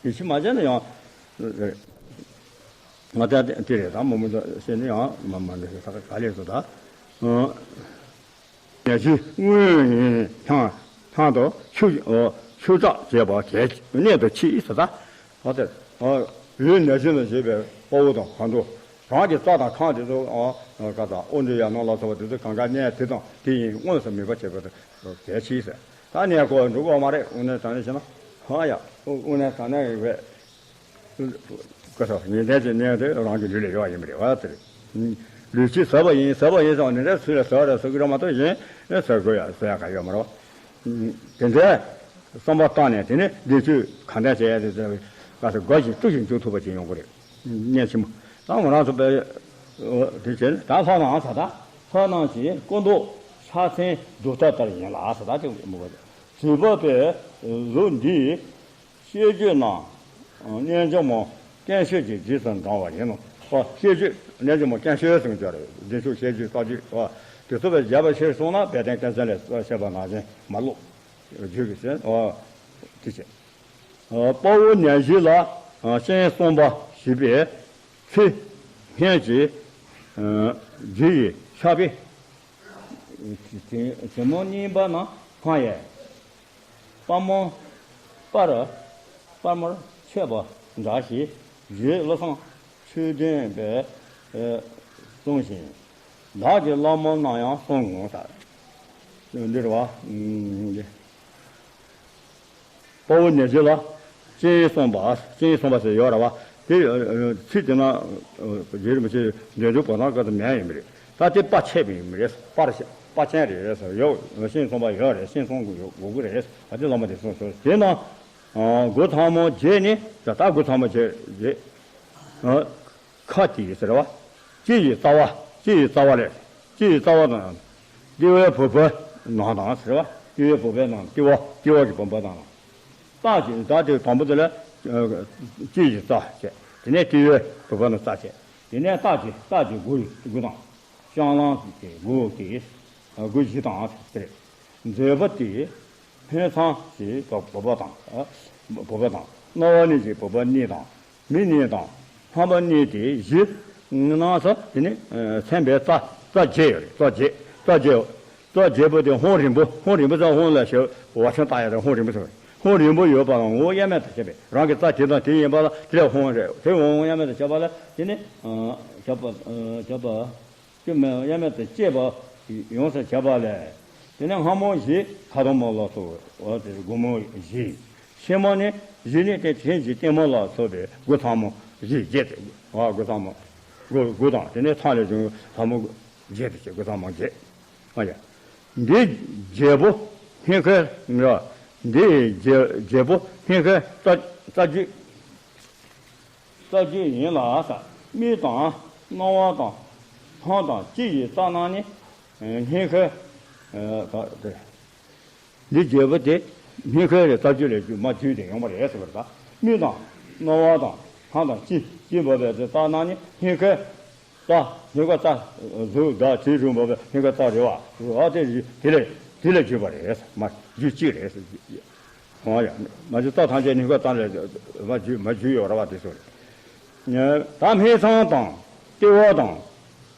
ཡིད་ཆེས་མ་བྱས་ན་ཡང་། ང་ད་དེ་རེད་ད་མོ་མོ་ཚོ་བཤད་ན་ཡང་མ་མ་འདྲ་ས་ག་ལས་སོ་ད། ཉ་ཆུ་སྔོན་ཡིན་ཐང་ཐང་དུ་ཆུ་ཆུ་བྲག་བྱས་པ་གལ་གནད་དུ་མཆིས་སོ་ད། ཨ་དེ་ཡུལ་ཉ་ཆུ་ན་བྱས་པའི་དཔའ་བོ་དང་གང་དུ་རང་གི་རྩ་དང་ཁམས་དེ་ཚོ་ཨ་ག་ད་དབུ་འདྲེ་ཡ་ནང་ལ་སོགས་པ་དེ་ཚོ་གང་ག་གནས་དེ་དང་དེ་ཡིན་དངོས་སུ་མོས་པ་བྱས་པ་དང་གལ་ཆེ་ཟེར། ད་གནས་སྐོར་འགྲོ་དགོས་མ་རེད། དངོས་གནས་དྲང་གནས་བྱས་ན་ཧ་ཡ་དངོས་གནས་དྲང་གནས་རེད། ཀ་ས་ཉིན་ལྡན་གྱི་གནས་དེ་རང་གི་ལུས་ལས་ཡོད་པ་ཡིན་པ་རེད་བ་དེ་རེད། ལུས་ཀྱི་ཟ་བ་ཡིན་ཟ་བ་ཡིན་ཟེར་བ་ནི་རེ་ཚུལ་ལ་ཟ་བ་རེ་ཟ་གི་རེད་མ་གཏོགས་གཞན་ཟ་དགོས་ཡ་ཟ་ཡ་ག་ཡོད་མ་རེད་བ། དེ་འདྲའི་བསམ་པ་བཏང་ནས་དེ་ནི་བདེ་སྤྱོད་གང་ལྡན་བྱེད་ཡ་དེ་ཟེར་བའི་ཀ་ས་དགའ་ཞིང་སྤྲོ་ཞིང་འཇུག་ཐུབ་པ་ཅིག་ཡོང་གི་རེད། གནས་ཆེན་པོ་ད་ང་རང་ཚོ་པའི་དེ་བྱས་ད་ལྷ་ནང་ས་ད་ལྷ་ནང་གི་སྐུ་མདོག་ཕྱག་མཚན་འདུག་སྟངས་ལྟར་ཡིན་ལ་ས་ད་ཅིག་མི་དགོས། བྱིས་པ་པའི་གཟུགས་འདི། བཤད་རྒྱུད་ནང་། རྣལ་འབྱོར་མ་སྐྱེ་ཤོས་ཀྱི་རྗེས་སུ་འབྲང་བ་ཡིན་ནོ། ཨ་བཤད་རྒྱུད་རྣལ་འབྱོར་མ་སྐྱེ་ཤོས་ཟེར་གྱི་རེད། རྗེས་ཤུལ་བཤད་རྒྱུད་བཀའ་རྒྱུད་ཨ་དེ་ཚོ་བས་རྒྱས་པ་ཕྱིར་གསུངས་ན་དཔལ་ལྡན་སྐལ་ཆེན་ལས་བཤད་པ་ནང་བཞིན་མ་ལོག་རྒྱུད་ཀྱི་ཟེར་ཨ་དེ་བྱས། ཨ་དཔའ་བོ་ཉ་བཞི་ལ་ཨ་སྤྱན་གསུམ་པ་བཞི་པའི་ཚེ་སྔོན་གྱི་ཨ་རྒྱུ་ཡི་ཕྱག་དཔེ་ཇེ་མང་གཉིས་པ་ན་འཕངས་ཡས། དཔལ་མོ་སྤར་དཔལ་མོར་མཆོད་པ་འདྲ་ཞིག་རྗེ་བློ་བཟང་ཆོས་ལྡན་པས་གསུངས་ཤིང་། བདག་གི་བླ་མ་རྣམས་ཡང་གསུང་ངོ་ཟེར། འདི་རེད་བ། དཔའ་བོ་ཉེར་བཞི་ལ་སྤྱན་གསུམ་པ། སྤྱན་གསུམ་པ་ཟེར་ཡོད་རེད་བ། དེ་ཚིག་དེ་ན་རྗེ་རིན་པོ་ཆེ་འདོད་འཇོ་བོ་དང་སྐབས་སུ་མེད་ཡིན་མི་རེད། ད་དེ་དཔའ་ཆེ་བ་ཡིན་མི་རེད། དཔའ་དཔའ་ཅན་རེད་ཟེར་ཡོད། སྤྱན་གསུམ་པ་ཡོད་རེད། སྤྱན་གསུམ་དགོས་ཀྱི་རེད། ད་དེ་བླ་མ་དེ་གསུངས་སོང་། དེ་ན་དགུ་ཐལ་མོ་བརྒྱད་ནི་ད་ལྟ་དགུ་ཐལ་མོ་བརྒྱད་བརྒྱད། ཁ་དེ་ཟེར་བ། སྤྱི་ཡི་རྩ་བ། སྤྱི་ཡི་རྩ་བ་ལས། སྤྱི་ཡི་རྩ་བ་དང་། ལྟེ་བའི་བུམ་པ་ནང་དང་ཟེར་བ། ལྟེ་བའི་བུམ་པའི་ནང་ལྟེ་བ་ལྟེ་བ་གི་བུམ་པ་དང་། རྟགས་ཀྱི་རྟགས་དེ་དང་པོ་དེ་ལ་སྤྱི་ཡི་རྩ་བྱས། དེ་ནས་ལྟེ་བའི་བུམ་པ་ནང་རྩ་བྱས། དེ་ནས་རྟགས་ཀྱི་རྟགས་ཀྱི་དགུ་དགུ་དང་། བཤང་ལམ་གྱི་དགུ་དེ་དགུ་བཞི་དང་ཟེར། མཛོད་པ་དེ། སྨད་ཚང་གི་བུམ་པ་དང་། བུམ་པ་དང་། རྣ་བ་གནས་ཀྱི་བུམ་པ་གཉིས་དང་། མིག་གཉིས་དང་། རྣམ་པ་གཉིས་ཏེ་བཞི། སྣང་ས་དེ་ནི་མཚན་པའི་རྩ་རྩ་བརྒྱད་ཡོད་རེད། རྩ་བརྒྱད། རྩ་བརྒྱད། རྩ་བརྒྱད་པོ་དེ་ཧོང་རིང་པོ། ཧོང་རིང་པོ་ཚ་ཧོང་ལ་ཞེས་བ་ཆུང་བཏགས་ཡ་རེད། ཧོང་རིང་པོ་ཚ་ཧོང་རིང་པོ་ཡོད་པ་ལ་ངོ་བོ་དབྱེར་མེད་དུ་བྱས་པས་རང་གི་རྩ་དེ་དང་དེ་ཡིན་པ་ལ་དེ་ལས་ཧོང་རེད། དེ་ངོ་བོ་དབྱེར་མེད་དུ་བྱས་པ་ལ་དེ་ནི་བྱས་པ་བྱས་པ། སྐྱོན་མེད་དབྱེར་མེད་དུ་སྐྱེས་པ་ཡོངས་སུ་བྱས་པ་ལས། དེ་ནས་སྔ་མོ་བཞི་ཁ་དོག་མ་ལ་སོགས་པ་དེ་དགུ་མོ་བཞི། ཕྱི་མ་ནི་བཞི་ནི་དེ་དེ་བཞི་ལྟད་མོ་ལ་སོགས་པའི་དགུ་ཐལ་མོ་བཞི་བརྒྱད་དེ། ཨ་དགུ་ཐལ་མོ་དགུ་དགུ་དང་དེ་ནས་ཐལ་ལས་བྱུང་ཐལ་མོ་བརྒྱད་དེ་བྱས་དགུ་ཐལ་མོ་བརྒྱད། ཨ་ཡ། འདི་བརྒྱད་པོ་སྙིང་ཁའི་འདི་བརྒྱད་པོ་སྙིང་ཁའི་རྩ་རྩ་རྒྱུད། རྩ་རྒྱུད་ཡིན་ལ། མིག་དང་རྣ་བ་དང་ཐང་དང་ལྕེ་ཡི་རྩ་རྣམས་ནི་སྙིང་ཁའི། འདི་བརྒྱད་པོ་དེ་སྙིང་ཁའི་རྩ་རྒྱུད་ལས་མ་བརྒྱུད་དེ་ཡོང་བ་རེད་ཟེར་བ་རེད། ད་མིག་དང་རྣ་བ་དང་ཐང་དང་ལྕེ་ལྕེ་འབབ་པའི་རྩ་རྣམས་ནི་སྙིང་ཁའི་རྩ། སྙིང་ཁའི་རྩ། གཟུགས་དང་དྲི་རུ་འབབ་པའི་སྙིང་ཁའི་རྩ་རེད་བ། ཨ་དེ་དེ་ལས་དེ་ལས་བརྒྱུད་པ་རེད། མ་རྒྱུད་གཅིག་རེད། ཨོ་ཡ། མ་གཞི་རྩ་ཐམས་ཅད་སྙིང་ཁའི་རྩ་ལས་མ་བརྒྱུད་མ་བརྒྱུད་ཡོད་ར་བ་དེ་ཚོ་རེད། ད་སྨད་ཚང་དང་ལྟེ་བ་དང་།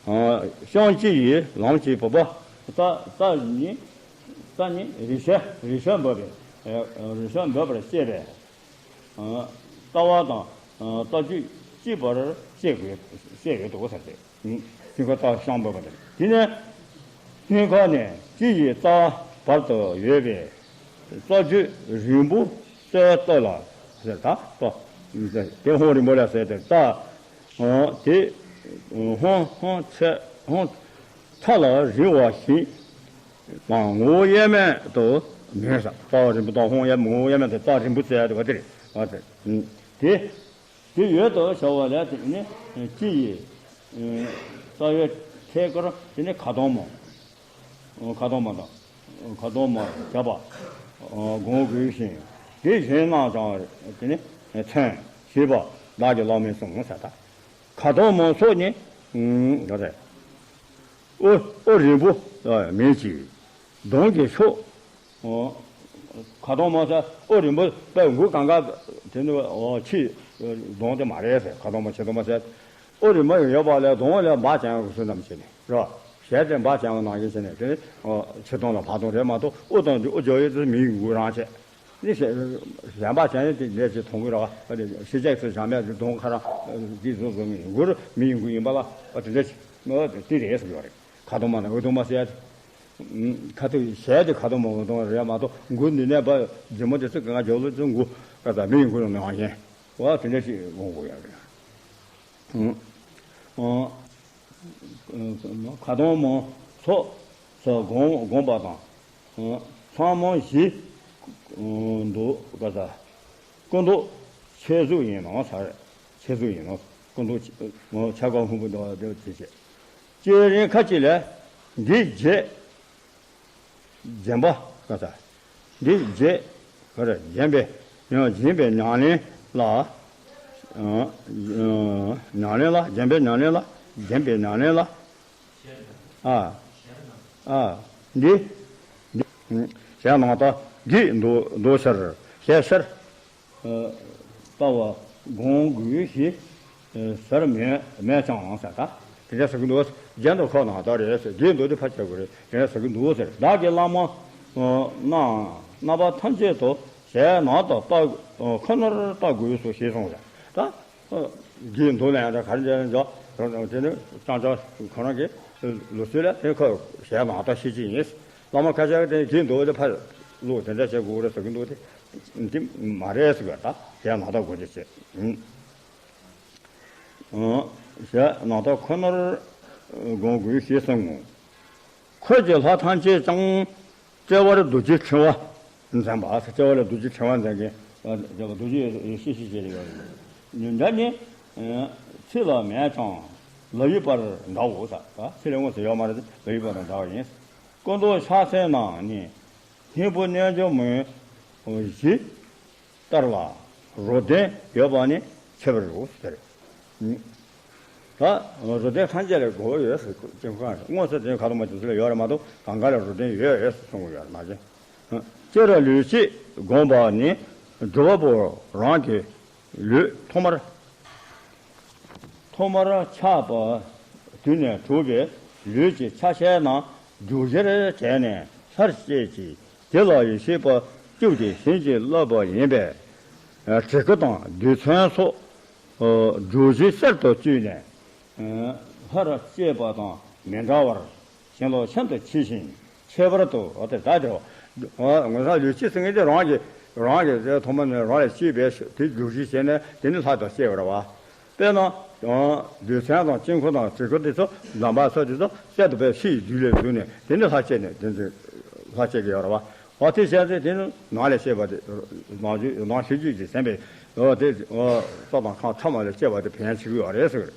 བཤང་གཅི་ཡི་ལམ་གྱི་བུམ་པ། རྩ་རྩ་ནི་རྩ་ནི་རེག་བྱ་རེག་བྱ་འབབ་པའི་རེག་བྱ་འབབ་པར་བཤད་པས། རྩ་བ་དང་རྩ་རྒྱུད་གཅིག་པར་བཤད་དགོས་བཤད་ཡོད་དོ་ཟེར་ཏེ། སྙིང་ཁའི་རྩ་བཤང་འབབ་པ་དང་། དེ་ནས་སྙིང་ཁ་ནས་ལྕེ་ཡི་རྩ་བར་དུ་ཡོད་པའི་རྩ་རྒྱུད་རིང་པོ་རྩའི་རྩ་ལ་ཟེར། ད་ལྟོ་དེ་ཧོང་རིང་པོ་ལ་ཟེར་ཏེ། རྩ་དེ་ཧོང་ཧོང་ཚད་ཧོང་ཚད་ལ་རིང་བ་ཞིག་དང་ངོ་བོ་དབྱེར་མེད་དུ་མེད་ཟེར། རྩ་བ་རིང་པོ་དང་ཧོང་དབྱེར་ངོ་བོ་དབྱེར་མེད་དུ་རྩ་རིང་པོ་ཟེར་ཡ་དེ་བ་དེ་རེད། དེ། དེ་ཡོད་དོ་ཞེས་པ་ལས་དེ་ནི་ལྕེ་ཡི་རྩ་བའི་ཐད་ཀར་དེ་ནི་ཁ་དོག་མ། ཁ་དོག་མ་དང་ཁ་དོག་མ་བྱ་བ་སྒོམ་དགོས་ཤིང་། དེ་གཞན་རྣམས་ཀྱང་དེ་ནི་མཚོན་ཞེས་པ་བདག་གི་བླ་མས་གསུངས་ཟེར། ད་ཁ་དོག་མ་སོགས་ནི་འོ་རེད། དབུ་དབུ་རིང་པོ་མིན་གྱི། གདོང་གི་ཕྱོགས། ཁ་དོག་མ་ཟེར་དབུ་རིང་པོ་དཔེ་མགུ་གང་ག་དེ་ནི་ཕྱི་གདོང་དེ་མ་རེད་ཟེར། ཁ་དོག་མ་ཕྱི་དོག་མ་ཟེར། དབུ་རིང་པོ་ཡོད་པ་ལས་གདོང་ལས་འབག་ཅན་གྱི་བཟོ་རྣམས་བྱས་ནས་རོ། ཞལ་དེ་འབག་ཅན་གྱི་ནང་བཞིན་བྱས་ནས་དེ་ནི་ཕྱི་དོག་ལ་བར་དོག་རེད་མ་གཏོགས་དབུ་དང་དབུ་སྦྱོར་ཡོད་དུས་མིའི་མགུ་རང་བྱས། ནི་ཞལ་ཞལ་འབག་ཅན་དེ་ལས་ཀྱི་མཐོང་གི་ར་བ། ཕྱི་རྒྱལ་ཚོས་བྱ་མེད་དུ་གདོང་ཁ་ར་འདི་བཟོ་བཟོ་མི་མགུར་མིའི་མགུ་ཡིན་པ་ལ་དེ་འདྲ་ཞིག་དེ་རེད་ཟེར་གྱི་ཡོད་རེད། ཁ་དོག་མ་དང་དབུ་དོག་མ་ཟེར་ཡ་དེ། ཁ་ཐུག་ཞལ་དེ་ཁ་དོག་མ་དབུ་དོག་རེད་མ་གཏོགས་མགུར་འདི་ནས་པ་ལྗིད་མོ་དེ་ཚོ་གང་ག་འཇོག་ལུགས་ཚོ་མགུ་ཀ་ད་མིའི་མགུ་ཡང་ནང་བཞིན་བ་དེ་འདྲ་ཞིག་འོང་དགོས་ཡ་རེད། ཁ་དོག་མ་ཚོགས་སུ་བསྒོམ་བསྒོམ་པ་དང་། ཚང་མ་བཞི་འདུག་ག་ས། སྐུ་མདོག་ཆེ་གཟུགས་ཡིན་ནོ་ཟེར། ཆེ་གཟུགས་ཡིན་ནོ། སྐུ་མདོག་ཆེ་ཆ་ག་ཧུན་པོ་འདུག་བ་དེ་བྱེད་བྱེད། སྤྱིར་རིང་ཁ་ཅིག་ལས་འདི་བརྒྱད། བརྒྱན་པ་ག་ས། འདི་བརྒྱད་ག་རེ་བརྒྱན་པའི་ཡང་བརྒྱན་པའི་ཉམས་ལེན་ལ། ཉམས་ལེན་ལ་བརྒྱན་པའི་ཉམས་ལེན་ལ་བརྒྱན་པའི་ཉམས་ལེན་ལ། ཨ། ཨ། འདི། འདི། ཞེས་ནང་ལྟར་འདི་མདོ་མདོ་ཕྱིར་ཞེས་ཕྱིར། ལྟ་བ་སྒོམ་དགོས་ཞེས་ཟེར་མེད་མེད་ཀྱང་ཟེར། ད་དེ་འདྲ་ཟེར་གི་འདུག་རྒྱན་དུ་ཁོ་ནང་ལྟར་རེད་ཟེར། འདི་མདོ་འདི་ཕར་བྱ་དགོས་རེད། དེ་འདྲ་ཟེར་གི་འདུག་ཟེར། བདག་གི་བླ་མ་ རྣམས་རྣམ་པ་ཐམས་ཅད་དུ་ཞལ་ནང་དུ་བལྟ། ཁོ་ནར་བལྟ་དགོས་སོ་ཞེས་གསུངས་ལ། ད་དགེ་འདུན་ལ་ཡང་ག་རེ་འཇོག་དེ་ནི་ཅང་ཅང་ཁོ་རང་གི་ལུགས་སྲོལ་ལ་དེ་ཁོ་ཞལ་ནང་དུ་ཤེས་ཀྱི་ཡིན། བླ་མ་ཁ་ཤས་ཀྱིས་དེ་དགེ་འདུན་དེ་ཕར་ལོག་དེ་འདྲ་བྱེད་དགོས་རེད་ཟེར་གྱི་འདུག་དེ་འདི་མ་རེད་ཟེར་གི། ད་ཞལ་ནང་དུ་དགོས་ཀྱི་བྱེད། ཞལ་ནང་དུ་ཁོ་ནར་དགོངས་དགོས་ཞེས་གསུངས་ངོ་། འཁོར་གྱི་ལྷ་ཐམས་ཅད་ཀྱང་དཔྲལ་བར་རྡོ་རྗེ་ཕྲེང་བ་འཛིན་པ། དཔྲལ་བར་རྡོ་རྗེ་ཕྲེང་བ་འཛིན་མཁན་རྡོ་རྗེ་ཡེ་ཤེས་ཞེས་ཡོད། མཇུག་མཐར་ནི་ཚིག་ལ་མེད་ཀྱང་ལ་ཡོད་པར་འདྲའོ། ཚིག་ལ་དངོས་སུ་ཡོད་མ་རེད། ལ་ཡོད་པར་འདྲ་བ་ཡིན། སྐུ་མདོག་ཕྱག་མཚན་རྣམས་ནི་སྙིང་པོ་རྣལ་འབྱོར་མའི་གཞི་ལྟར་ལ་རོ་ལྡན་ཡོད་པ་ནི་ཁྱད་པར་རོ་ཟེར། ད་རོ་ལྡན་ཐམས་ཅད་ལ་གོ་བ་ཡོད་ཟེར་གྱི་ཁ། དངོས་སུ་དེ་ཁ་ཐུག་མ་དེ་ཚོ་ལ་ཡོད་རེད་མ་གཏོགས་གང་ག་ལ་རོ་ལྡན་ཡོད་ཡོད་ཟེར་གསུང་གི་ཡོད་རེད་མ་གཏོགས། སྤྱིར་ལུས་གཅིག་བསྒོམས་པ་ནི་སྒྲུབ་པ་པོ་རང་གི་ལུས་ཐོག་མར་ཐོག་མར་ཆགས་པ་དུས་ནས་གྲུབ་པའི་ལུས་ཀྱི་ཆ་ཤས་རྣམས་རྒྱུ་གཞིར་བྱས་ནས་ལྷར་བཅས་ཀྱི་དེ་ལ་ཡེ་ཤེས་པ་བཅུ་སྟེ་བྱིན་གྱིས་བརླབས་པ་ཡིན་པས། དྲི་ཀོ་དང་རྡུལ་ཚོན་སོགས་སྒྲོ་གཞི་གསར་དུ་བཅུས་ནས་ལྷར་བཅས་པ་དང་མི་འདྲ་བར་བྱིན་རླབས་ཤིན་ཏུ་ཆེ་ཞིང་ཁྱད་པར་དུ་འོ་དེ་ལྟ་སྟེ། ངོ་མཚར་ལུས་གཅིག་ཟེར་མཁན་དེ་རང་གི་རང་གི་དེ་ཐོག་མ་ནས་རང་ལ་སྐྱེས་པའི་དེ་རྒྱུ་གཞི་བྱས་ནས་དེ་ནི་ལྷ་དང་བཅས་པ་རེད་བ། དཔེར་ན། རྡུལ་ཚོན་དང་དཀྱིལ་འཁོར་དང་དྲི་ཀོ་དེ་ཚོ་འཛམ་བག་ཚོ་དེ་ཚོ་གསར་དུ་བས་ཕྱིའི་རྡུལ་ལས་བཟོས་ནས་དེ་ནི་ལྷ་བཅས་ནས་དེ་ཚོ་ལྷ་བཅས་ཀྱི་ཡོད་རེད་བ། འོ་དེ་བྱས་ཚེ་དེ་ནི་ནང་ལས་བཤད་པ་དེ་ནང་རྒྱུད་ནང་ཤེས་རྒྱུད་ཀྱི་ཟིན་པའི་འོ་དེ་འོ་ས་དང་ཁམས་ཐ་མ་ལས་བཅས་པ་དེ་ཕན་ཆེ་གི་ཡོད་རེད་ཟེར།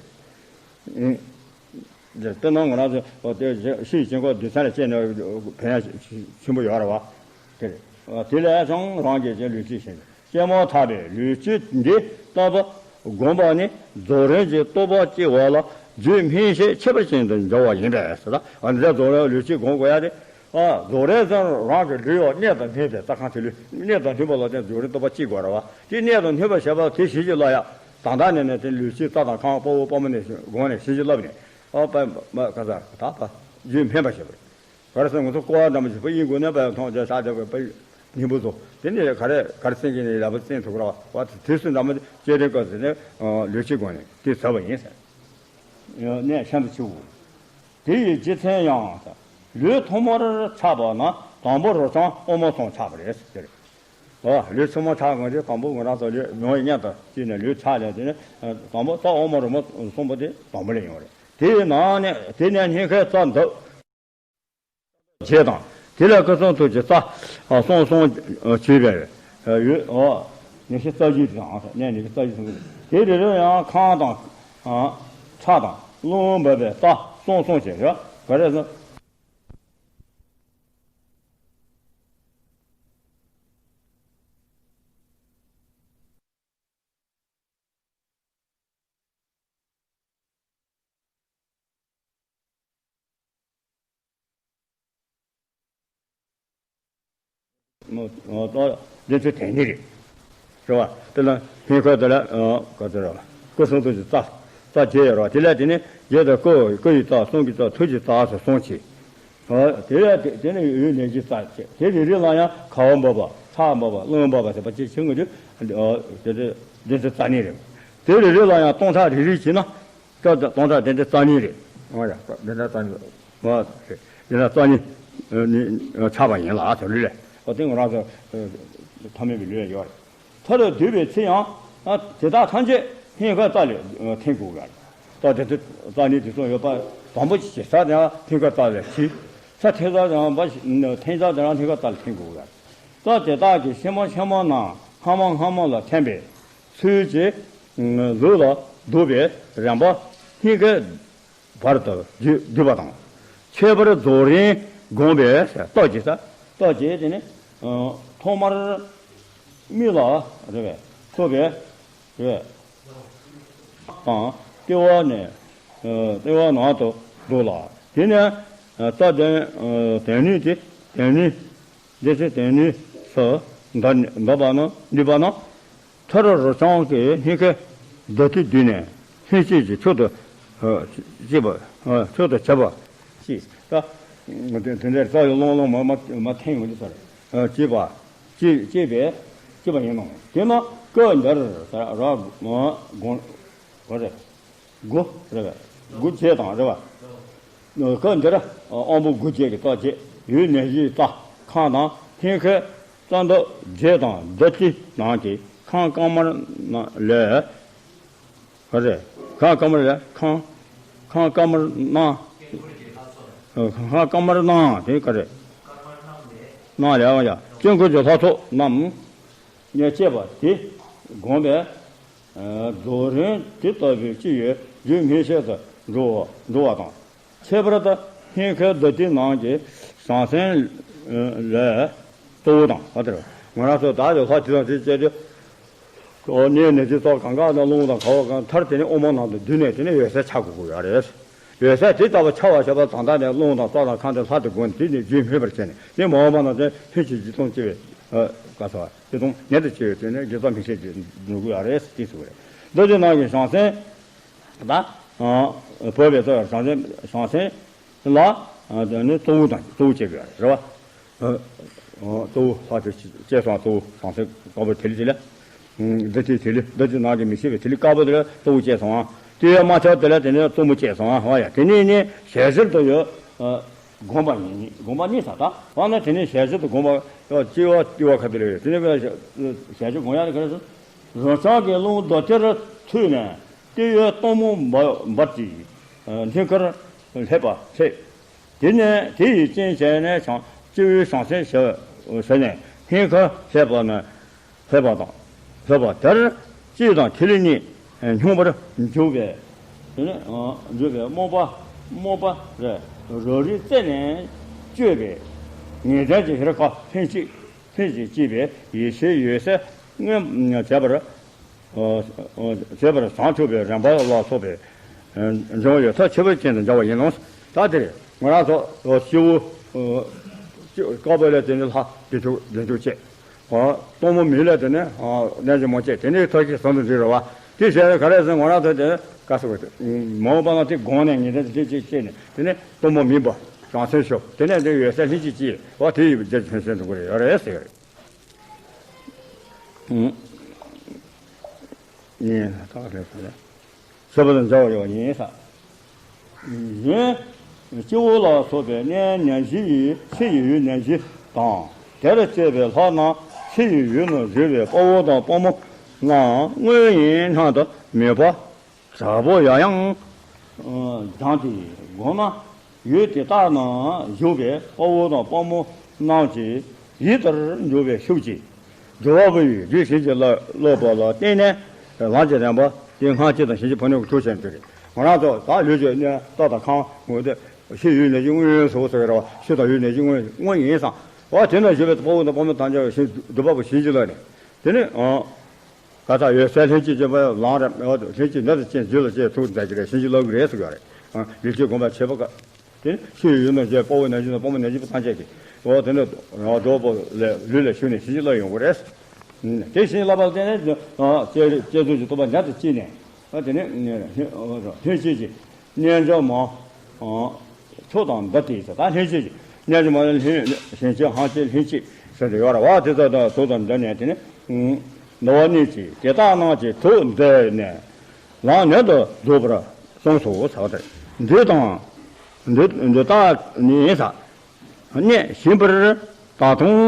དེ་ནང་ང་རང་ཚོ་དེ་ཕྱིའི་དཀྱིལ་འཁོར་རྡུལ་ཚོན་ལ་བཅས་ནས་ཕན་ཆེན་པོ་ཡོད་རེད་བ། དེ་རེད། དེ་ལས་ཀྱང་རང་གི་ལུས་གཅིག་བཞིན་སྐྱེས་མ་ཐག་པའི་ལུས་གཅིག་འདི་ལྟ་བུ་བསྒོམ་པ་ནི་རྫོགས་རིམ་གྱི་རྟོགས་པ་སྐྱེ་བ་ལ་རྒྱུད་སྨིན་བྱེད་ཁྱད་པར་ཅན་དུ་འགྱུར་བ་ཡིན་པས་ཟེར། ད་འདི་རྫོགས་རིམ་ལུས་གཅིག་བསྒོམ་དགོས་ཡ་དེ། རྫོགས་རིམ་ཟེར་རང་གི་ལུས་འོ་གནད་དང་སྨིན་པའི་རྩ་ཁང་དེ་ལུས་གནད་དང་སྨིན་པ་ལ་བརྟེན་རྫོགས་རིམ་རྟོགས་པ་སྐྱེ་དགོས་རེད་བ། དེ་གནད་དང་སྨིན་པ་ཞེས་པ་དེ་བྱིན་གྱིས་བརླབས་ཡ། ད་ལྟ་ནས་ནས་དེ་ལུས་གཅིག་རྩ་དང་ཁམས་དཔའ་བོ་དཔའ་མོ་ནས་སྒོམ་ནས་བྱིན་གྱིས་བརླབས་ནས། ཨ་པ་མ་ག་ས་ད་པ་རྒྱུད་སྨིན་པ་ཞེས་པ་རེད། ག་རེ་ཟེར་ང་ཚོ་ཀོ་བ་འདྲ་མོ་ཞིག་པ་དབྱིངས་སྒོ་ནས་པ་མཐོང་རྒྱ་ཤ་རྒྱ་པའི་པ་སྙིང་པོ་ཚོ་དེ་ནས་ག་རེ་ག་རེ་བསྟན་གྱི་ནས་ལ་པ་བསྟན་ཐུབ་ར་བ། དེ་དུས་སུ་འདྲ་མོ་སྐྱེ་རིང་སྐབས་སུ་ནས་ལུས་གཅིག་སྒོམ་ནས་དེ་ཟབ་པ་ཡིན་ཟེར། གནད་ཤིན་ཏུ་ཆེའོ། དེ་ཡི་རྗེ་བཙུན་ཡང་། ལུས་ཐོག་མར་ཆགས་པ་ན་དང་པོ་རོ་རྐྱང་དབུ་མ་གསུམ་ཆགས་པ་རེད་ཟེར། ཨོ་ལུས་ཐོག་མར་ཆགས་ངོ་རེ་དང་པོ་ང་རང་ཚོ་ལུས་མྱོང་བའི་གཉེན་དང་བཅས་ནས་ལུས་ཆགས་ལས་དེ་ནས་དང་པོ་རྩ་དབུ་མ་རོ་མ་གསུམ་པོ་དེ་དང་པོ་ལས་ཡོང་བ་རེད། དེའི་ནང་ནས་དེ་ནས་སྙིང་ཁའི་རྩ་འདབ་བརྒྱད་དང་དེ་ལས་སྐུ་གསུང་ཐུགས་ཀྱི་རྩ་གསུམ་གསུམ་བྱས་པའི་ཡོད། ཨོ་ཉི་ཤུ་རྩ་བཞི་དང་ནས་ཉི་ཤུ་རྩ་བཞི་གསུང་གི་དེ་རེ་རེ་ཡང་ཁམས་དང་ཁྲག་དང་རླུང་འབབ་པའི་རྩ་གསུམ་གསུམ་བྱས་ཡོད། ག་རེ་ཟེར། འདི་ཚོ་དེ་ནི་རེད། རེད་བ། དེ་ལ་སྙིང་ཁའི་དེ་ལ་ག་ཚོད་རེད་བ། སྐུ་གསུང་ཐུགས་ཀྱི་རྩ་རྩ་བརྒྱད་ཡོད་རེད་བ། དེ་ལ་དེ་ནི་བརྒྱད་དང་སྐུ་སྐུ་ཡི་རྩ་གསུང་གི་རྩ་ཐུགས་ཀྱི་རྩ་ཟེར་གསུམ་བྱས། དེ་ལ་དེ་ནི་ཡུལ་ནས་ཀྱི་རྩ་བྱས། དེ་རེ་རེ་ལ་ཡང་ཁ་བ་འབབ་པ་ཁྲག་འབབ་པ་རླུང་འབབ་པ་ཟེར་བ་ཅིག་བྱུང་གི་དུས་དེ་དེ་འདི་ཚོ་རྩ་ནི་རེད། དེ་རེ་རེ་ལ་ཡང་སྟོང་ཕྲག་རེ་རེ་བྱས་ན། སྟོང་ཕྲག་དེ་འདྲ་རྩ་གཉིས་རེད། འོ་ཡ་དེ་འདྲ་རྩ་གཉིས། འོ་དེ་འདྲ་རྩ་གཉིས་ནི་ཆགས་པ་ཡིན་ལ་དེ་ལུས་ལས། འོ་དེ་ང་རང་ཚོ་ཐ་མལ་པའི་ལུས་ལས་ཡོད་རེད། མཐར་བསྡུས་པའི་ཚེ་ཡང་དེ་དག་ཐམས་ཅད་སྙིང་ཁའི་རྩ་ལས་འཐེན་དགོས་པ་རེད། ད་དེ་ཚོ་རྩ་གཉིས་དེ་ཚོ་ཡོད་པ་དང་པོ་ཅིག་བྱེད་ས་དེ་ཡང་སྙིང་ཁའི་རྩ་ལས་བྱེད། ས་འཐེན་ས་དེ་ཡང་འཐེན་ས་དེ་ཡང་སྙིང་ཁའི་རྩ་ལས་འཐེན་དགོས་པ་རེད། ད་དེ་དག་གི་ཕྱི་མ་ཕྱི་མ་རྣམས་སྔ་མ་སྔ་མ་ལ་འཐེན་པའི་ཚུལ་གྱིས་ལུས་ལ་ལྡོག་པའི་རིམ་པ་སྙིང་གའི་བར་དུ་བསྡུས་བསྡུས་པ་དང་། ཁྱད་པར་རྫོགས་རིམ་བསྒོམས་པའི་རྟོགས་ཀྱི་ས་རྟོགས་ཀྱི་དེ་ནི་ཐོག་མར་མིག་ལ་རེད་པས་ཐུག་པའི་རེད་དང་ལྟེ་བ་ནས་ལྟེ་བ་ནང་དུ་འདུག་ལ། དེ་ནས་རྩ་དོན་དོན་ནུས་དེ་དོན་ནུས། འདི་ཚེ་དོན་ནུས་སུ་འདོད་འདོད་པ་ན་ནུས་པ་ན། མཐར་རོ་རྐྱང་གི་སྙིང་གའི་འདབ་ཐིག་བསྡུས་ནས་ལྷན་སྐྱེས་ཀྱི་མཆོག་ཏུ་བྱེད་པ་མཆོག་ཏུ་བྱེད་པ་ཞེས་ད། དེ་དེ་འདྲའི་རྩ་ཡི་ལོང་ལོང་མ་མ་མ་འཐེན་ཡོང་གི་ཟེར། ཅེས་པ། ཅེས་ཅེས་པས་ཅེས་པ་ཡིན་ནོ། དེས་ན་སྐུ་འདིར་ཟེར་ར་དགོངས་པ་རེད། དགུ་རེད་པས། དགུ་བྱས་དང་རེད་པ། སྐབས་འདིར་དབང་པོ་དགུ་བཅས་ཀྱི་རྟགས་བཅས་ཡུལ་ནད་གཞིའི་རྩ་ཁམས་དང་སྙིང་ཁའི་རྩ་འདབ་བརྒྱད་དང་འདབ་ཅིག་ནང་གི་ཁམས་དཀར་དམར་ནང་ལས། ག་རེ། ཁམས་དཀར་དམར་ལས་ཁམས། ཁམས་དཀར་དམར་སྣང་། ཁམས་དཀར་དམར་སྣང་དེ་ག་རེ། སྣང་ལས་ཡང་དཀྱིལ་འཁོར་གྱི་ལྷ་ཚོགས་རྣམས་ཉེར་སྤྱད་པ་དེ་བསྒོམས་པས། རྫོགས་རིམ་དེ་ལྟ་བུའི་སྤྱི་ཡི་རྒྱུད་སྨིན་བྱེད་དུ་འགྲོ་འགྲོ་བ་དང་། ཁྱད་པར་དུ་སྙིང་ཁའི་འདབ་ཀྱི་ནང་གི་བྱང་སེམས་ལས་གཙོ་བོ་དང་། ཨ་དེར་ང་རང་ཚོ་བདག་གི་ལྷ་དེ་དང་དེ་བཅས་ཏེ། ཨོ་ནས་ནས་ཀྱི་ཚོགས་གང་ག་ནས་རླུང་དང་ག་བ་གང་མཐར་དེ་ནས་དབུ་མ་ནང་དུ་བསྡུས་ནས་དེ་ནས་འོད་གསལ་འཆར་དགོས་ཀྱི་ཡོད་རེད། འོད་གསལ་དེ་ལྟ་བུ་འཆར་བར་བྱེད་པ་དང་ད་ནས་རླུང་དང་རྩ་དང་ཁམས་དེ་ལྷ་དེ་བསྒོམས་ནས་དེ་ནས་རྒྱུད་སྨིན་པར་བྱས་ནས་དེ་མ་འོངས་པ་ན་དེ་ལྷུན་གྱིས་ཇི་ལྟར་སྐྱེ་བའི་ཨ་ག་ས་བ། དེ་དང་ཉེ་དུ་སྐྱེ་བའི་དོན་ནི་དགེ་རྩ་མི་ཤེས་ཀྱི་འགྲོ་དགོས་ཡ་རེད་ཟེར་དེ་ཟེར་བ་རེད། འདི་དེ་ནང་གི་བྱང་སེམས་ད་བོད་པའི་ཚོ་བྱང་སེམས་བྱང་སེམས་ལ་དེ་ནི་གཙོ་བོ་དང་གཙོ་བོ་བྱེད་དགོས་ཡ་རེད་བ། གཙོ་བོ་ལྷ་དེ་སྐྱེས་སོང་། གཙོ་བོ་བྱང་སེམས་དཀར་པོ་དེ་ལས་དེ་ལས་འདི་དེ་དེ་ལས་འདི་དེ་ནང་གི་མི་ཤེས་པའི་དེ་ལས་དཀར་པོ་དེ་ལས་གཙོ་བོ་སྐྱེས་སོང་། དེ་ཡང་མ་ཆགས་དེ་ལས་དེ་ནི་གཙོ་མོ་སྐྱེས་སོང་བ་ཡ། དེ་ནི་ནི་ཞལ་ཟེར་དུ་ཡོད། དགོངས་པ་ཡིན། དགོངས་པ་གཉིས་ས་ད་བ་ན་དེ་ནས་ཞལ་ཆད་དུ་དགོངས་པ་ཡང་སྐྱེ་བ་སྐྱེ་བ་ཁ་དེ་ལས་དེ་ནས་ཞལ་ཆད་དགོངས་ཡག་ནི་ག་རེ་ཟེར། རང་བྱང་གི་རླུང་རྡོ་རྗེར་ཚུད་ནས་ལྟེ་བའི་སྟོང་མོ་འབར་གྱི་སྙིང་ཁར་སླེབས་པ་སླེབས། དེ་ནས་དེ་ཡི་སྤྱན་བྱས་ནས་བྱང་སྤྱི་བོའི་བྱང་སེམས་ཞལ་ཟེར་ནས་སྙིང་ཁར་སླེབས་པ་ན། ལྷོད་པ་དང་། ལྷོད་པ་དེར་སྤྱི་དང་ཐིག་ལེ་གཉིས་སྙོམས་པར་འཇུག་པའི། དེ་ནས་འཇུག་པའི་རྨོངས་པ་རྨོངས་པ་རེ་རོ་རིས་རྩད་ནས་གཅོད་པའི་ངེས་དོན་གྱི་ཧེ་རུ་ཀ་ལྷན་ཅིག་ལྷན་ཅིག་སྐྱེས་པའི་ཡེ་ཤེས་འོད་གསལ་མངོན་བྱེད་པར། བྱེད་པར་བྱང་ཆུབ་པའི་རིམ་པ་ལ་སོགས་པའི་འབྱུང་བའི་ཐབས་ཁྱད་པར་ཅན་དུ་འཇོག་པ་ཡིན་ནོ། ད་དེར་ང་རང་ཚོ་སྤྱི་བོ་དཀར་པོ་ལས་དེ་ནི་ལྷ་བདེ་མཆོག་བདེ་མཆོག་བཅས། སྟོང་པ་མིན་ལས་དེ་ནི་རྣལ་འབྱོར་མ་བཅས་དེ་ནི་ཐབས་ཤེས་ཟུང་དུ་འབྲེལ་རེད་བ། དེ་བྱས་ནས་ག་རེ་ཟེར་ང་རང་ཚོ་དེ་ནི་དཀའ་སོ་བ་དེ་མ་འོངས་པ་ན་དེ་དགོངས་ནས་ངེས་དོན་དེ་ཅིག་བྱས་ནས་དེ་ནི་སྟོང་པ་མིན་པ་བྱང་སེམས་ཤོག་དེ་ནས་དེ་འོད་གསལ་ལྷན་ཅིག་སྐྱེས་བ་དེ་ཡི་རྒྱུ་ཕན་སེམས་དུ་གོ་རེ་ཡོད་རེད་ཟེར་གི་རེད། ཡིན་ད་ག་རེ་ཟེར་རེད། ཞེས་པ་དང་སྦྱར་བ་ཡང་ཡིན་ས། གཞན་སྤྱི་བོ་ལ་སོགས་པའི་གནས་ནད་གཞི་ཡི་ཕྱི་ཡི་ཡུལ་ནད་གཞི་དང་དེར་སྐྱེས་པའི་ལྷ་རྣམས་ཕྱི་ཡི་ཡུལ་ནས་བཟོས་པའི་དཔའ་བོ་དང་དཔའ་མོ་རྣམས་དངོས་ཡིན་སྣང་དུ་མེད་པ་དྲག་པོ་ཡང་ཡང་སྦྱངས་ཏེ་བསྒོམས་ན་ཡུལ་དེ་དག་ན་བཞུགས་པའི་དཔའ་བོ་དང་དཔའ་མོ་རྣམས་ཀྱི་ཡིད་ལྟར་འགྱུར་བའི་ཤུགས་ཀྱིས། སྦྱོར་བ་པོ་ཡི་རྒྱུད་བྱིན་གྱིས་བརླབ་པ་ལ་བརྟེན་ནས་ལམ་གྱི་རིམ་པ་དེ་སྔགས་སྐྱེས་དང་བྱིན་གྱིས་ཕན་ནུས་ཀྱི་གྲུབ་ཆེན་དེ་རེད། ང་རང་ཚོ་ད་ལུས་ཀྱི་གནས་རྟ་དང་ཁམས་ངོས་དེ་ཕྱི་ཡུལ་ནད་གཞི་དངོས་ཡིན་ཟེར་བ་ཟེར་གི་རེད་བ། ཕྱི་དང་ཡུལ་ནད་གཞི་དངོས་དངོས་ཡིན་སང་བ་དེ་ན་བཞུགས་པའི་དཔའ་བོ་དང་དཔའ་མོ་ཐམས་ཅད་ཀྱི་སྡིག་པ་པོ་བྱིན་གྱིས་བརླབས་ནས་དེ་ནི་ག་ས་འོད་གསལ་ལྷན་སྐྱེས་ཀྱི་བ་ལམ་རིམ་ལྷན་སྐྱེས་ནད་དུ་ཅན་རྒྱུད་ལ་སྐྱེས་ཐུག་མཛད་ཀྱི་རེད། བྱིན་གྱིས་བརླབས་ཀྱི་རེད་ཟེར་གི་རེད། ལུས་ཀྱི་དགོངས་པ་བྱེད་པ་ཀ་དེ་ནི་ཕྱི་ཡི་ཡུལ་ནང་བཞིན་དཔའ་བོ་ནང་བཞིན་དཔའ་མོ་ནང་བཞིན་པ་ཐམས་ཅད་ཀྱིས་འོ་དེ་ནི་རྡོ་པོ་ལས་ལུས་ལ་ཞུགས་ནས་བྱིན་གྱིས་བརླབས་ཡོང་གི་རེད། དེ་བཞིན་བརླབས་པ་དེ་ནི་བསྐྱེད་རིམ་བསྐྱེད་རྫོགས་ཀྱི་རྟོགས་པ་མྱུར་དུ་སྐྱེས་ནས་དེ་ནི་ལྷན་སྐྱེས་ཀྱི་རྣལ་འབྱོར་མ་མཆོག་དང་འདི་སྟེ་ཟེར། ད་ལྷན་སྐྱེས་ཀྱི་རྣལ་འབྱོར་མ་ལྷན་ཞིང་སྐྱེས་ཧང་སྐྱེས་ལྷན་སྐྱེས་ཟེར་དུ་ཡོད་རེད་བ། དེ་ཚོ་དང་ཚོགས་དང་འདི་ནས་དེ་ནི་འདི་བ་གནས་ཀྱི་དེ་དག་རྣམས་ཀྱི་ཐུགས་འདི་ནས། ལམ་མྱུར་དུ་རྫོགས་པར་གསུངས་སོ་ཟེར་བ་དེ། འདི་དང་། འདི་འདི་དག་ནི་ས། གནས་གཞན་པར་ད་དུང་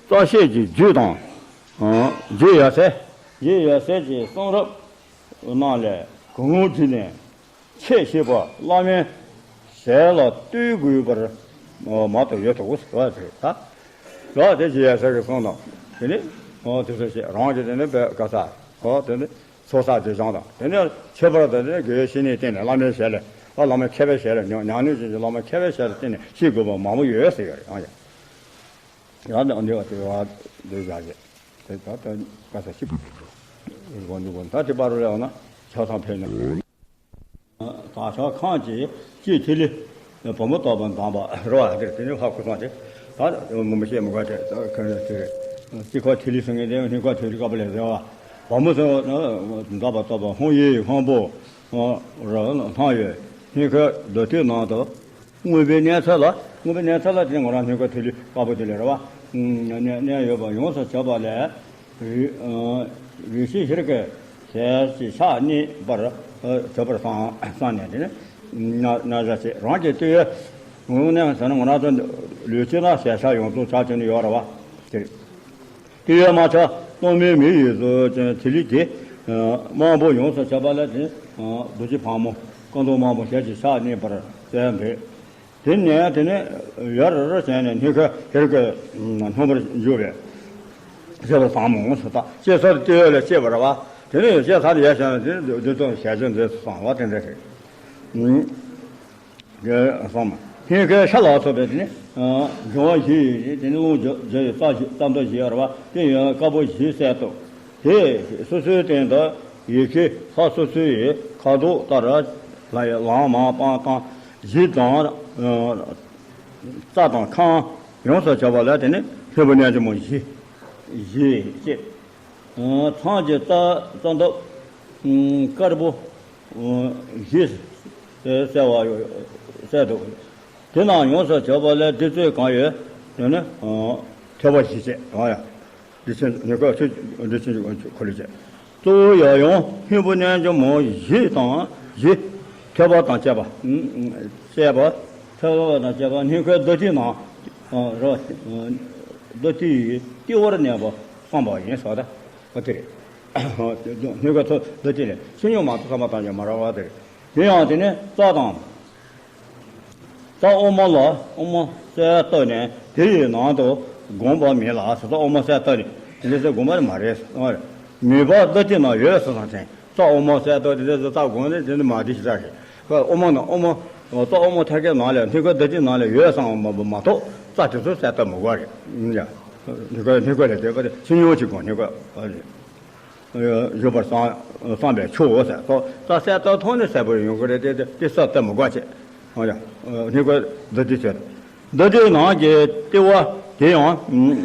རྩ་ཤེས་ཀྱི་རྒྱུད་དང་། རྒྱུད་ཡ་གསལ། རྒྱུད་ཡ་གསལ་གྱི་གསུང་རབ་རྣམས་ལས་གང་རུང་བྲིས་ནས་ཁྱད་ཤེས་པ་བླ་མའི་ཞལ་ལ་གཏུགས་དགོས་པར་མ་གཏོགས་ཡོད་དོ་ཟེར་བ་དེ་ད། ལ་དེ་རྒྱུད་ཡ་གསལ་གྱི་གསུང་དང་དེ་ནི་དེ་ཚོ་ཞེས་རང་གི་དེ་ནི་བས་ག་ས་དེ་ནི། ཚོགས་བསགས་དེ་བཞེངས་དང་། དེ་ནས་ཁྱད་པར་དུ་དེ་ནས་དགེ་བའི་བཤེས་གཉེན་བསྟེན་ནས་བླ་མའི་ཞལ་ལས། བླ་མ་མཁས་པའི་ཞལ་ལས། ཉམས་ཉམས་ལེན་ཅན་གྱི་བླ་མ་མཁས་པའི་ཞལ་ལ་བསྟེན་ནས་ཤེས་དགོས་པ་མང་པོ་ཡོད་ཟེར་ཡོད་རེད། ཡང་ཡང་། ཡང་དེ་འདི་བ་དེ་བ་འདི་བཞག་རྗེས་དེ་ད་ལྟ་ག་ས་ཤི་བོ་འདུག་གོ། ད་དེ་པར་རུ་ལས་འོང་ན་ཆགས་སྡང་འཕེལ་ནས། དག་ཆགས་ཁམས་ཀྱི་སྤྱི་ཐིག་ལེ། བུ་མོ་ལྟ་བུ་འདམ་པ་རོ་ཨ་དེར་དེ་ནི་ཧ་གོ་སོང་དེ། ད་མུ་མུ་ཤེས་མུ་ག་དེ་ད་ག་ནས་དེ་རེད། སྤྱི་ཁོག་ཐིག་ལེ་སེང་གེ་དེ་སྙིང་ཁོག་ཐིག་ལེ་དཀར་པོ་ལས་ཟེར་བ། བུ་མོ་ཟེར་བ་ན་འདམ་པ་ལྟ་བུ་ཧོང་ཡེ་ཡི་ཧོང་པོ་རོ་ལྷང་ཡོད་སྙིང་ཁོག་རྡོ་ཐིག་ནང་དུ་མངོན་པའི་གནས་ཚུལ་ལ་ མངོན་པའི་གནས་ཚུལ་ལ་དེ་ནི་ང་རང་སྣོད་ཀ་ཐིག་ལེ་དཀར་པོ་དེ་ལས་རེད་བ། གནས་གནས་ཡོད་པ་ཡོངས་སུ་གྱུར་པ་ལས། རིགས་ཤེས་ཤེར་ཀའི་ཞལ་གྱི་ཕྱག་གཉིས་པར་གྱུར་པར་བསམ་བསམ་ནས་དེ་ནི་ན་ན་བཞག་བྱེད། རང་གི་ལྟེ་བའི་ངོས་ནས་ཟེར་ན་ང་རང་ཚོ་ལུས་སྤྱི་ན་ཞལ་ཕྱག་ཡོངས་རྫོགས་ཆགས་ཀྱི་ནི་ཡོད་རེད་བ། དེ་ལྟེ་བའི་རྨ་བྱ་སྟོང་མའི་མེ་ཡིས་བཟོས་ཀྱང་ཐིག་ལེ་དེ་དམར་པོ་ཡོངས་སུ་གྱུར་པ་ལ་དེ་རྡོ་རྗེ་ཕག་མོ་སྐུ་མདོག་དམར་པོ་ཞལ་གྱི་ཕྱག་གཉིས་པར་གསལ་འདུག་དེ་ནས་དེ་ནས་ཡར་ར་ར་བྱས་ནས་སྣོད་ཀ་ཤེར་ཀའི་སྣུམ་པར་འཇུག་པས་གསལ་བར་བསམ་མོ་ཟེར། ད་ལྕེ་སར་ལྟེ་བ་ལ་སྐྱེས་པ་རེད་བ། དེ་ནས་ལྕེ་སར་ཡར་བྱས་ནས་དེ་ནས་འདི་ཚོ་ཞལ་ཆེམས་མཛད་སོང་བ་དེ་འདྲ་རེད། གསུངས་མ། སྙིང་གའི་ཤ་ལ་སོགས་པའི་དེ་ནི་འབྱུང་བ་བཞི་ཡི་དེ་ནི་རླུང་རྒྱུ་རྒྱུ་ཡི་རྩ་བཞི་རྩ་མདོ་བཞི་ཡོད་རེད་བ། དེ་ཡང་དཀར་པོ་བཞི་གསལ་བཏབ། དེ་སོ་སོའི་སྟེང་དུ་ཡེ་ཤེས་ས་སོ་སོའི་ཁ་དོག་ལྟར་ལ་ལམ་མ་སྤངས་སྟངས་བཞི་དང་། རྩ་དང་ཁམས་ཡོངས་སུ་གྱུར་པ་ལ་དེ་ནི་ལྷའི་བུ་རྣལ་འབྱོར་མ་བཞི་བཞི་བྱས། མཚམས་ཀྱི་རྩ་རྩ་འདབ་དཀར་པོ་བཞི་གསལ་བ་གསལ་འདུག་དེ་རྣམས་ཡོངས་སུ་གྱུར་པ་ལས་བདུད་རྩི་གང་ཡོད་དེ་ནི་ཐོད་པ་བཞི་བྱས། ཨ་ཡ། བདེ་ཆེན་སྣོད་ཀ་ཆུ་བདེ་ཆེན་གྱི་འཁོར་ལོ་བྱས། གཙོ་བོ་ཡང་ཡང་སྙིང་པོ་རྣལ་འབྱོར་མ་བཞི་དང་བཞི། ཐོད་པ་དང་བཅས་པ། བཅས་པ། ཐོད་པ་དང་བཅས་པ་སྣོད་ཀ་བདུད་རྩི་ནང་། རོ། བདུད་རྩི་ཡི་ལྟེ་བར་གནས་པ་བསམ་པ་ཡིན་ཟེར་བ་དེ་རེད། སྣོད་ཀ་ཐོད་བདུད་རྩི་ལས་ཕྱི་སྣོད་མ་གཏོགས་བསམ་པ་བཏང་ཀྱང་མ་རག་པ་དེ་རེད། དེ་ཡང་དེ་ནས་རྩ་དང་། རྩ་དབུ་མ་ལ་དབུ་མ་གསལ་བཏབ་ནས་དེ་ཡི་ནང་དུ་བསྒོམ་པ་མིན་ལ་ཟེར། རྩ་དབུ་མ་གསལ་བཏབ་ནས་དེ་འདྲ་ཟེར་དགོས་པ་མ་རེད། མོས་པ་བདུད་རྩི་ནང་ཡོད་ཟེར་ཙང་ཅན། རྩ་དབུ་མ་གསལ་བཏབ་དེ་འདྲ་ཟེར་རྩ་དགོངས་ནས་དེ་འདྲ་མ་བདེ་ཞིག་རེད། དབུ་མ་ནང་དབུ་མ་རྩ་དབུ་མ་ཐད་ཀའི་ནང་ལ་སྣོད་ཀ་བདུད་རྩི་ནང་ལ་ཡོད་བསམ་པ་མ་གཏོགས་རྩ་དེ་ཚོ་གསལ་བཏབ་མི་དགོས་རེད། ཡ། སྣོད་ཀ་སྣོད་ཀ་ལས་དེ་བ་དེ་ཕྱི་སྣོད་ཀྱི་སྒོ་སྣོད་ཀ་བ་རེད། བཞུགས་པར་བསམ་བསམ་པས་ཆོག་ཟེར། ད་གསལ་བཏབ་ཐོག་ནས་གསལ་པོ་ཡོང་གི་རེད་དེ། དེ་གསལ་བཏབ་མི་དགོས་བྱས། ཨོ་ཡ། སྣོད་ཀ་བདུད་རྩི་ཟེར། བདུད་རྩིའི་ནང་གི་ལྟེ་བ་དེ་ཡང་།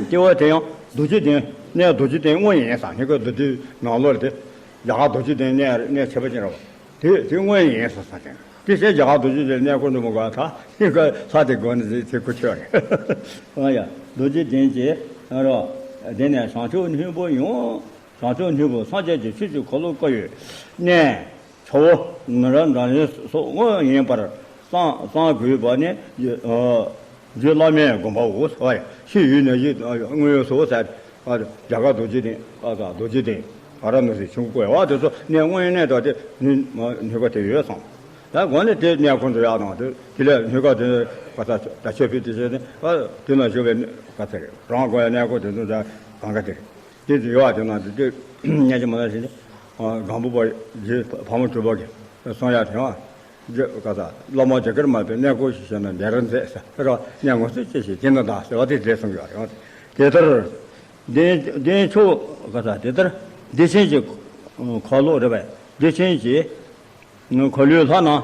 ལྟེ་བ་དེ་ཡང་རྡོ་རྗེ་གདན། གནས་རྡོ་རྗེ་གདན་དངོས་ཡིན་ཟེར། སྣོད་ཀ་བདུད་རྩིའི་ནང་ལོགས་དེ་རྒྱ་གར་རྡོ་རྗེ་གདན་གནས་གནས་བྱེད་པ་ཅན་རེད་བ། དེ་དེ་དངོས་ཡིན་ཟེར་ཟེར་ཅན། དེ་བྱས་རྒྱ་གར་རྡོ་རྗེ་གདན་གནས་སྐོར་འགྲོ་མི་དགོས། ད་སྣོད་ཀ་ས་དེ་དགོས་ནི་དེ་ཁུ་ཆོད་རེད། ཨོ་ཡ། རྡོ་རྗེ་གདན་གྱི་རོ། དེ་ནས་བྱང་ཆུབ་སྙིང་པོ་ཡང་། བྱང་ཆུབ་སྙིང་པོ་སངས་རྒྱས་ཀྱི་ཆོས་ཀྱི་འཁོར་ལོ་བསྐོར་བའི་གནས། ཆུ་བོ་ནུ་ར་འདྲ་ནི་སོགས་དངོས་ཡིན་པར་བསམ་བསམ་དགོས་པ་ནི། རྒྱུད་བླ་མའི་དགོངས་པའོ། ཨ་ཡ། ཤེས་ཡོན་ནི་ཡིད་དངོས་ཡོད་སོ་ཟེར། རྒྱ་གར་རྡོ་རྗེ་གདན། ཨ་ད་རྡོ་རྗེ་གདན། ཨ་ར་ནུ་སི་ཆུང་ཀུ་བ་དེ་ཚོ་གནས་དངོས་གནས་དང་དེ་སྣོད་ཀ་དེ་ཡོད་བསམ། ད་དགོན་ནས་དེ་གནས་ཁོ་ཚོ་ཡག་དང་དེ་དེ་ལས་སྣོད་ཀ་དེ་ག་ས་ད་ཆོས་ཕུད་དེ་བྱས་ནས་དེ་ན་བཞུགས་པའི་ག་ཚ་རེད། རང་དགོན་ཡ་གནས་སྐོར་དེ་ཚོ་ད་གང་ག་དེ་རེད། དེ་དེ་ཡོད་བ་དེ་ན་དེ་དེ་གནས་ཀྱི་མ་ལ་ཞིག་ནི་སྒམ་པོ་པ་རྗེ་ཕག་མོ་གྲུ་པ་གི་གསུང་ཡ་དེ་བ་རྗེ་ག་ས་བླ་མ་རྒྱ་གར་མ་པའི་གནས་སྐོར་ཞིག་བྱས་ན་འདི་རུ་མཛད་ཟེར་རོ། གནས་ངོ་སྲུང་ཅི་ཞིག་དེ་ན་དང་ཟེར་བ་དེ་དེ་གསུང་ཡོད་རེད། དེ་ལྟར་གདན་གདན་ཕྱོགས་ག་ས་དེ་ལྟར་བདེ་ཆེན་གྱི་འཁོར་ལོ་རེད་པས། བདེ་ཆེན་གྱི་འཁོར་ལོའི་ལྷ་རྣམས་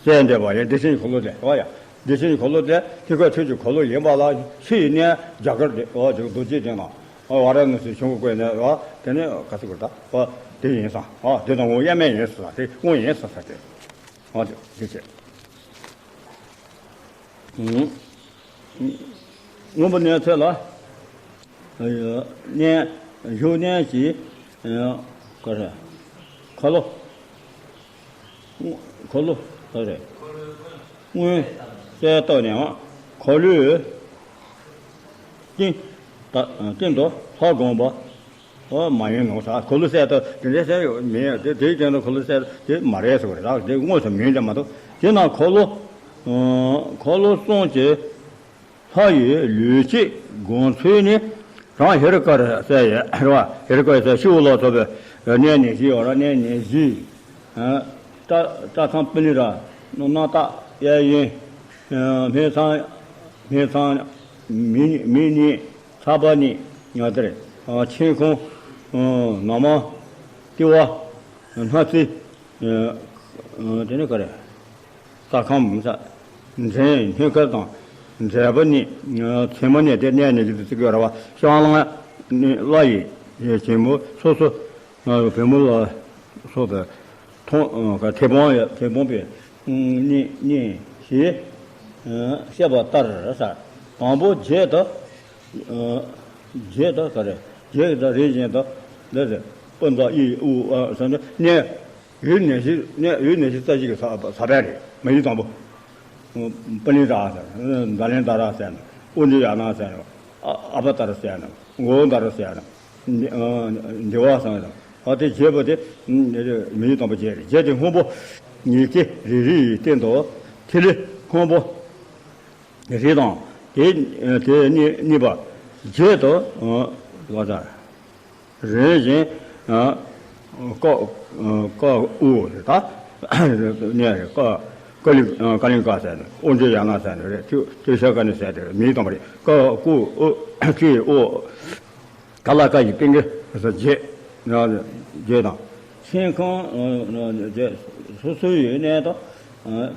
གསལ་འདེབས་པ་ཡང་བདེ་ཆེན་གྱི་འཁོར་ལོ་དེ་བ་ཡ། བདེ་ཆེན་གྱི་འཁོར་ལོ་དེ་ཐེག་པ་ཆོས་ཀྱི་འཁོར་ལོ་ཡིན་པ་ལ་ཕྱི་ཡི་གནས་རྒྱ་གར་དེ་བ་ཅིག་རྡོ་རྗེ་གདན་ལ་ཝཱ་ར་ཎ་སི་ཆུང་ཀུ་བཀོད་ནས་བ་དེ་ནས་ག་ཚོད་དགོས་ད་བ་དེ་ཡིན་ས་བ་དེ་དང་ངོ་དབྱེར་མེད་ཡིན་ས་དེ་དངོས་ཡིན་ས་ས་དེ་བ་དེ་དེ་བྱས། སྔོན་པོ་གནས་ཚད་ལ། གནས་བཞུགས་གནས་ཀྱི་ག་རེ། འཁོར་ལོ། འཁོར་ལོ་ག་རེ། སྔོན་གསལ་བཏབ་ནས་འཁོར་ལོའི་སྟེང་དུ་ལྷ་བསྒོམ་པ། ཨོ་མ་ཡིན་ནོ་ཟེར། འཁོར་ལོ་གསལ་བཏབ་དེ་འདྲའི་གསལ་ཡོད་མིན། དེ་དེའི་སྟེང་དུ་འཁོར་ལོ་གསལ་དེ་མ་རེད་ཟེར་བ་རེད། དེ་དངོས་སུ་མིན་དེ་མ་གཏོགས། དེ་ན་འཁོར་ལོ། འཁོར་ལོ་གསུམ་གྱི་ལྷ་ཡི་ལུས་སྐྱེས་བསྒོམ་ཚུལ་ནི། རང་ཧེ་རུ་ཀ་རུ་གསལ་ཡོད་རེད་བ། ཧེ་རུ་ཀ་ཡི་གསལ་ཤི་བོ་ལ་སོགས་པའི་གནས་ནི་བཞི་ཡོད་ར། གནས་ནི་བཞི། སྐྲ་སྐྲ་ཚང་པི་ལི་ར། རྣམ་དག་གཡས་གཡོན། སྨད་ཚང་། སྨད་ཚང་། མིག་མིག་གཉིས། ཚ་བ་གཉིས། ཉག་གཏེར། མཆན་ཁུང་། ན་མ། ལྟེ་བ། སྣ་རྩེ། དེ་ནས་ག་རེ། རྩ་ཁམས་ས། མཚན་སྣོད་ཁ་དང་། མཛེས་པ་ནི། མཚན་མ་ནི་དེ་གནས་ནས་ཀྱི་ཚིག་ཡོད་ར་བ། བཤང་གླང་ནི་བླ་ཡི་གྱེན་མོ་སོ་སོ། བུ་མོ་ལ་སོགས་པའི་མཐོང་། མཐེ་བོང་ཡ་མཐེ་བོང་པའི་གཉིས་གཉིས་ཞེས། བཤད་པ་ལྟར་ཟེར། དང་པོ་བརྒྱད་དང་། བརྒྱད་དང་ག་རེ། བརྒྱད་དང་རིམ་བཞིན་དུ། འདི་ཟེར། སྤུ་མཛའ་ཨི་ཨུ་ཨ་ཟེར་ནས་གནས། ཡུལ་ནད་གཞི། གནས་ཡུལ་ནད་གཞི་རྩ་བཞི་གི་ས་ས་བོན་རེད། མ་ཡུལ་དང་པོ། པུ་ལིང་ད་ཟེར། ཛ་ལན་ད་ར་ཟེར་ནས། ཨོ་ཛི་ཡ་ན་ཟེར་ནས། ཨ་ཨ་བ་ཏར་ཟེར་ནས། འོ་ད་ར་ཟེར་ནས། འདི་ཨ་འདི་བ་ཟེར་ནས། ཨ་དེ་བརྒྱད་པོ་དེ་མ་ཡུལ་དང་པོ་བརྒྱད་རེད། བརྒྱད་དེ་སྔོན་པོ། ཡི་གེ་རེ་རེ་ཡི་སྟེང་དུ་ཐིག་ལེ་སྔོན་པོ་རེ་དང་། དེ་དེ་གཉིས་གཉིས་པ་བརྒྱད་དུ། ཨ་ག་ས། རིམ་བཞིན། ཨ་ཀ་ཀ་ཨུ་རེད་ད། ནས་རེད། ཀ་ཀ་ལི་ཀ་ལིང་ཀ་ཟེར་ནས། ཨོ་ཛི་ཡ་ན་ཟེར་ནས་རེད། ཏུ་ཏུ་ཤ་ཀ་ནི་ཟེར་དེ་མ་ཡུལ་དང་པོ་རེད། ཀ་ཀུ་ཨུ་ཀི་ཨོ། ཀ་ལ་ཀ་ཡི་པིང་གི་བརྒྱད། བརྒྱད་དང་། མཚན་གང་བརྒྱད། སོ་སོའི་གནས་དང་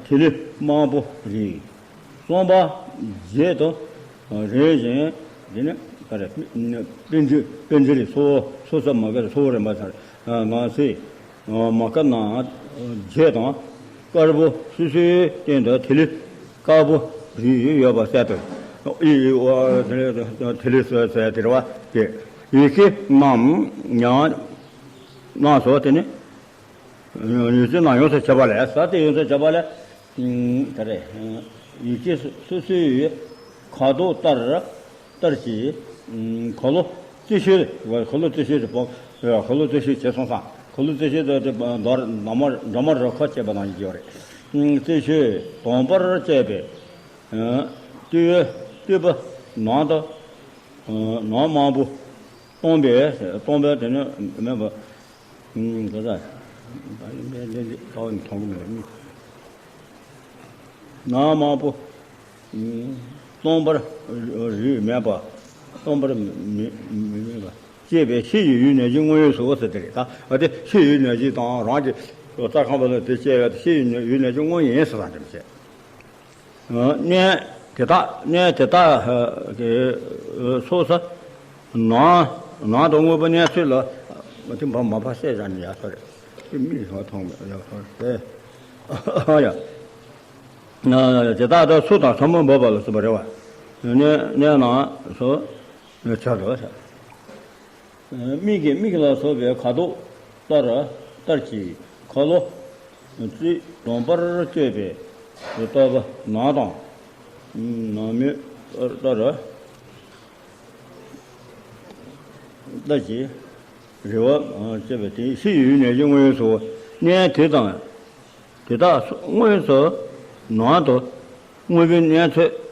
ཐིག་ལེ་མང་པོ་རེད། གསུམ་པ་བརྒྱད་དང་། རིམ་བཞིན། དེ་ནི་ག་རེ། པཎ་ཆེན་པཎ་ཆེན་རེད། སོ་སོ་སོ་མ་ག་རེ། སོ་རིམ་པ་ཚར། ང་ཚོས་མ་ཀ་ན་བརྒྱད་དང་། དཀར་པོ་སོ་སོའི་སྟེང་དུ་ཐིག་ལེ་དཀར་པོ་རེ་ཡོད་པ་གསལ་དུ། ཨི་ཨི་ཨོ་ཨ་ཐིག་ལེ་སོ་སོའི་དེ་རེད་བ་དེ། ཡི་གེ་རྣམས་ཡང་རྣམས་སོ། དེ་ནི་ཡི་གེ་རྣམས་ཡོངས་སུ་བྱས་པ་ལས་ཟེར། དེ་ཡོངས་སུ་བྱས་པ་ལས། ཨ་ག་རེ། ཡི་གེ་སོ་སོའི་ཁ་དོག་ལྟར་ལྟར་གྱི། ཁ་ལོ་རྩི་ཤུལ། ཁ་ལོ་རྩི་ཤུལ་དུ་སྤོ། ཁ་ལོ་རྩི་ཤུལ་བྱས་སོང་ཙང་། ཁ་ལོ་རྩི་ཤུལ་དུ་འདྲ་མ་འདྲ་མ་རུ་ཁ་བྱས་པ་ནང་བཞིན་ཡོད་རེད། རྩི་ཤུལ་དང་པོར་བཅས་པའི་བཏུས་བཏུས་པ་ནང་དུ། ནང་མང་པོ་སྟོང་པའི། སྟོང་པའི་དེ་ནི་མེད་པ། ཨུམ། ག་ས། ད་ཡིན་པས་འདི་འདི་ད་མཐོང་གི་མེད། ནང་མང་པོ། ཨུམ། སྟོང་པར་རིགས་མེད་པ། སྟོང་པར་མི་མི་མེད་པ། ཅེས་པའི་ཕྱི་ཡི་ཡུལ་ནད་གཞི་དངོས་ཡོད་སོ་ཟེར་དེ་རེད། ད་འོ་དེ་ཕྱི་ཡི་ཡུལ་ནད་གཞི་དང་རང་གི་རྩ་ཁམས་པ་ལ་དེ་སྐྱེ་བའི་ཕྱི་ཡི་ཡུལ་ནད་གཞི་དངོས་ཡིན་ཟེར་དང་དེ་མི་བྱེད། གནས་དེ་དག་གནས་དེ་དག་གི་སོ་སོ་ནང་ནང་དུ་དངོས་པོ་གནས་ཚུལ་ལ་མ་མཐུན་པ་མ་ཕར་བཤད་བཞག་ནས་ཡག་ཤོས་རེད། དེ་མིག་ཧ་མཐོང་མེད་ཡག་ཤོས་རེད། ཡ། དེ་དག་ཏུ་སུ་དང་ཚ་མོ་འབབ་པ་ལ་སོགས་པ་རེད་བ། གནས་གནས་ནང་སོ་ཆ་དོ། མིག་གི་མིག་ལ་སོགས་པའི་ཁ་དོག་ལྟར་ལྟར་གྱི་ཁ་ལོ་རྩི་དང་པར་བཅས་པའི་བཏུས་པ་ནང་དང་། ནང་མེད་ལྟར་ལྟར་གྱི་རེ་བ་བཅས་པའི་དེ་ཕྱི་ཡི་ཡུལ་ནད་གཞི་དངོས་སུ་གནས་དེ་དང་། དེ་དག་དངོས་སུ་ནང་དུ་དངོས་པོའི་གནས་ཚོད།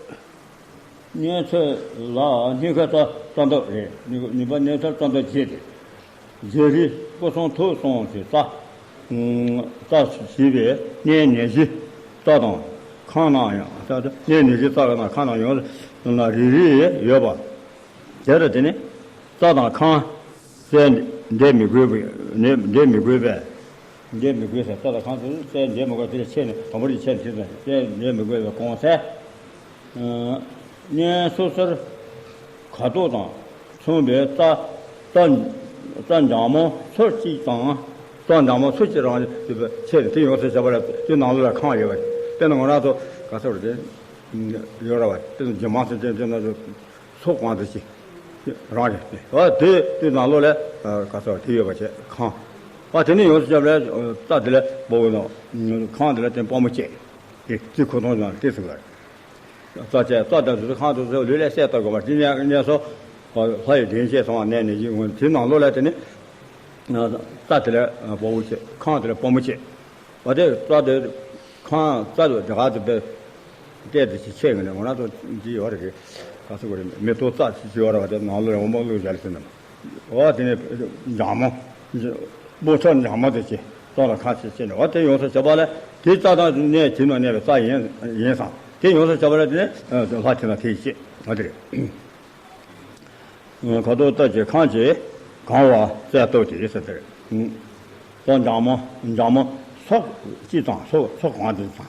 གནས་ཚོད་ལ་སྙིང་ཁ་རྩ་རྩ་འདབ་རེད། ནུས་པ་གནས་ཚད་རྩ་འདབ་བརྒྱད་དེ། རྗེ་རིགས་སྐུ་གསུང་ཐུགས་གསུམ་གྱི་རྩ། རྩ་ཞེས་པའི་གནས་ནད་གཞི་རྩ་དང་ཁམས་རྣམས་ཡང་། གནས་ནད་གཞི་རྩ་དང་ཁམས་རྣམས་ཡོངས་སུ་ལ་རེ་རེ་ཡོད་པ། དེ་ལ་དེ་ནི་རྩ་དང་ཁམས་བསལ་འདེབས་མི་དགོས་པས། འདེབས་མི་དགོས་པས། འདེབས་མི་དགོས་ཟེར། རྩ་དང་ཁམས་སུ་བསལ་འདེབས་མི་དགོས། དེ་ལ་ཆད་ནས་དང་པོ་རེ་ཆད་ནས་དེ་ཚོ་བསལ་འདེབས་མི་དགོས་པའི་གོང་གསལ། གནས་སོ་སོར་ཁ་དོག་དང་མཚུངས་པའི་རྩ་རྩ་རྩ་འཇམ་མོ་ཚོས་གཅིག་དང་། རྩ་འཇམ་མོ་ཚོས་གཅིག་རང་ཡོད་པའི་ཆེད་དུ་དེ་ཡོངས་སུ་བྱས་པ་ལ་དེ་ནང་ལོགས་ལ་ཁམས་ཡོད་པ། དཔེར་ན་ང་རང་ཚོ་ག་ཚོད་རེད། ཡོད་ར་བ། དཔེར་ན་ཇི་མ་སུ་ཅན་ཅན་ན་ཚོ་གང་དུ་ཅི་རང་རེད། ཨ་དེ་དེ་ནང་ལོགས་ལ་ག་ཚོད་དེ་ཡོད་པ་བྱས་ཁམས། ཨ་དེ་ནས་ཡོངས་སུ་བྱས་པ་ལ་རྩ་དེ་ལ་སྤོ་བོ་ནོ། ཁམས་དེ་ལ་དེ་སྤོ་མོ་བཅས། དེ་རྩི་ཁོ་ཐོང་ཡང་དེ་ཟེར་བ་རེད། རྩ་བཅས་རྩ་དང་དུ་ཁམས་དུ་ཟེར་ལུས་ལས་གསལ་བཏབ་དགོས་པ་དེ་ནས་གནས་སོ། ལྷ་ཡི་གདན་བཅས་སོང་བ་ནས་ནས་ཡིན། དེ་ནང་ལོགས་ལ་དེ་ནི་རྩ་དེ་ལ་སྤོ་བོ་བཅས། ཁམས་དེ་ལ་སྤོ་མོ་བཅས། འོ་དེ་རྩ་དེ་ཁམས་རྩ་དེ་དེ་ག་དེ་བལྟས་དེ་ཅི་ཆེ་གི་ནས་འོ་ན་ཚོ་འདི་ཡོད་རེད། ག་ཚོད་གོ་རེད། མེ་ཏོག་རྩ་ཅི་ཅི་ཡོད་རེད་བ། དེ་ནང་ལོགས་ལ་འོ་མ་བླུགས་བཞག་ལ་ཟེར་ན། འོ་དེ་ནས་འཇམ་མོ། སྤོ་ཚོགས་འཇམ་མོ་དེ་ཅི་རྩ་དང་ཁམས་ཅི་ཅི་ནས་འོ་དེ་ཡོངས་སུ་བྱས་པ་ལ་དེ་རྩ་དང་གནས་དེ་ནང་གནས་པའི་རྩ་ཡིན་ཡིན་སང་དེ་ཡོངས་སུ་བྱས་པ་ལ་དེ་ནས་ལྷ་དེ་ན་དེ་ཡི་ཅི་འོ་དེ་རེད། ཁ་དོག་ལྟར་གྱི་ཁམས་ཀྱིས་གང་བ་གསལ་བཏབ་སྟེ་ཟེར་དེར། རྩ་འཇམ་མོ་འཇམ་མོ་སོགས་ཅི་ཙམ་སོགས་སོགས་གང་དེ་ཙམ།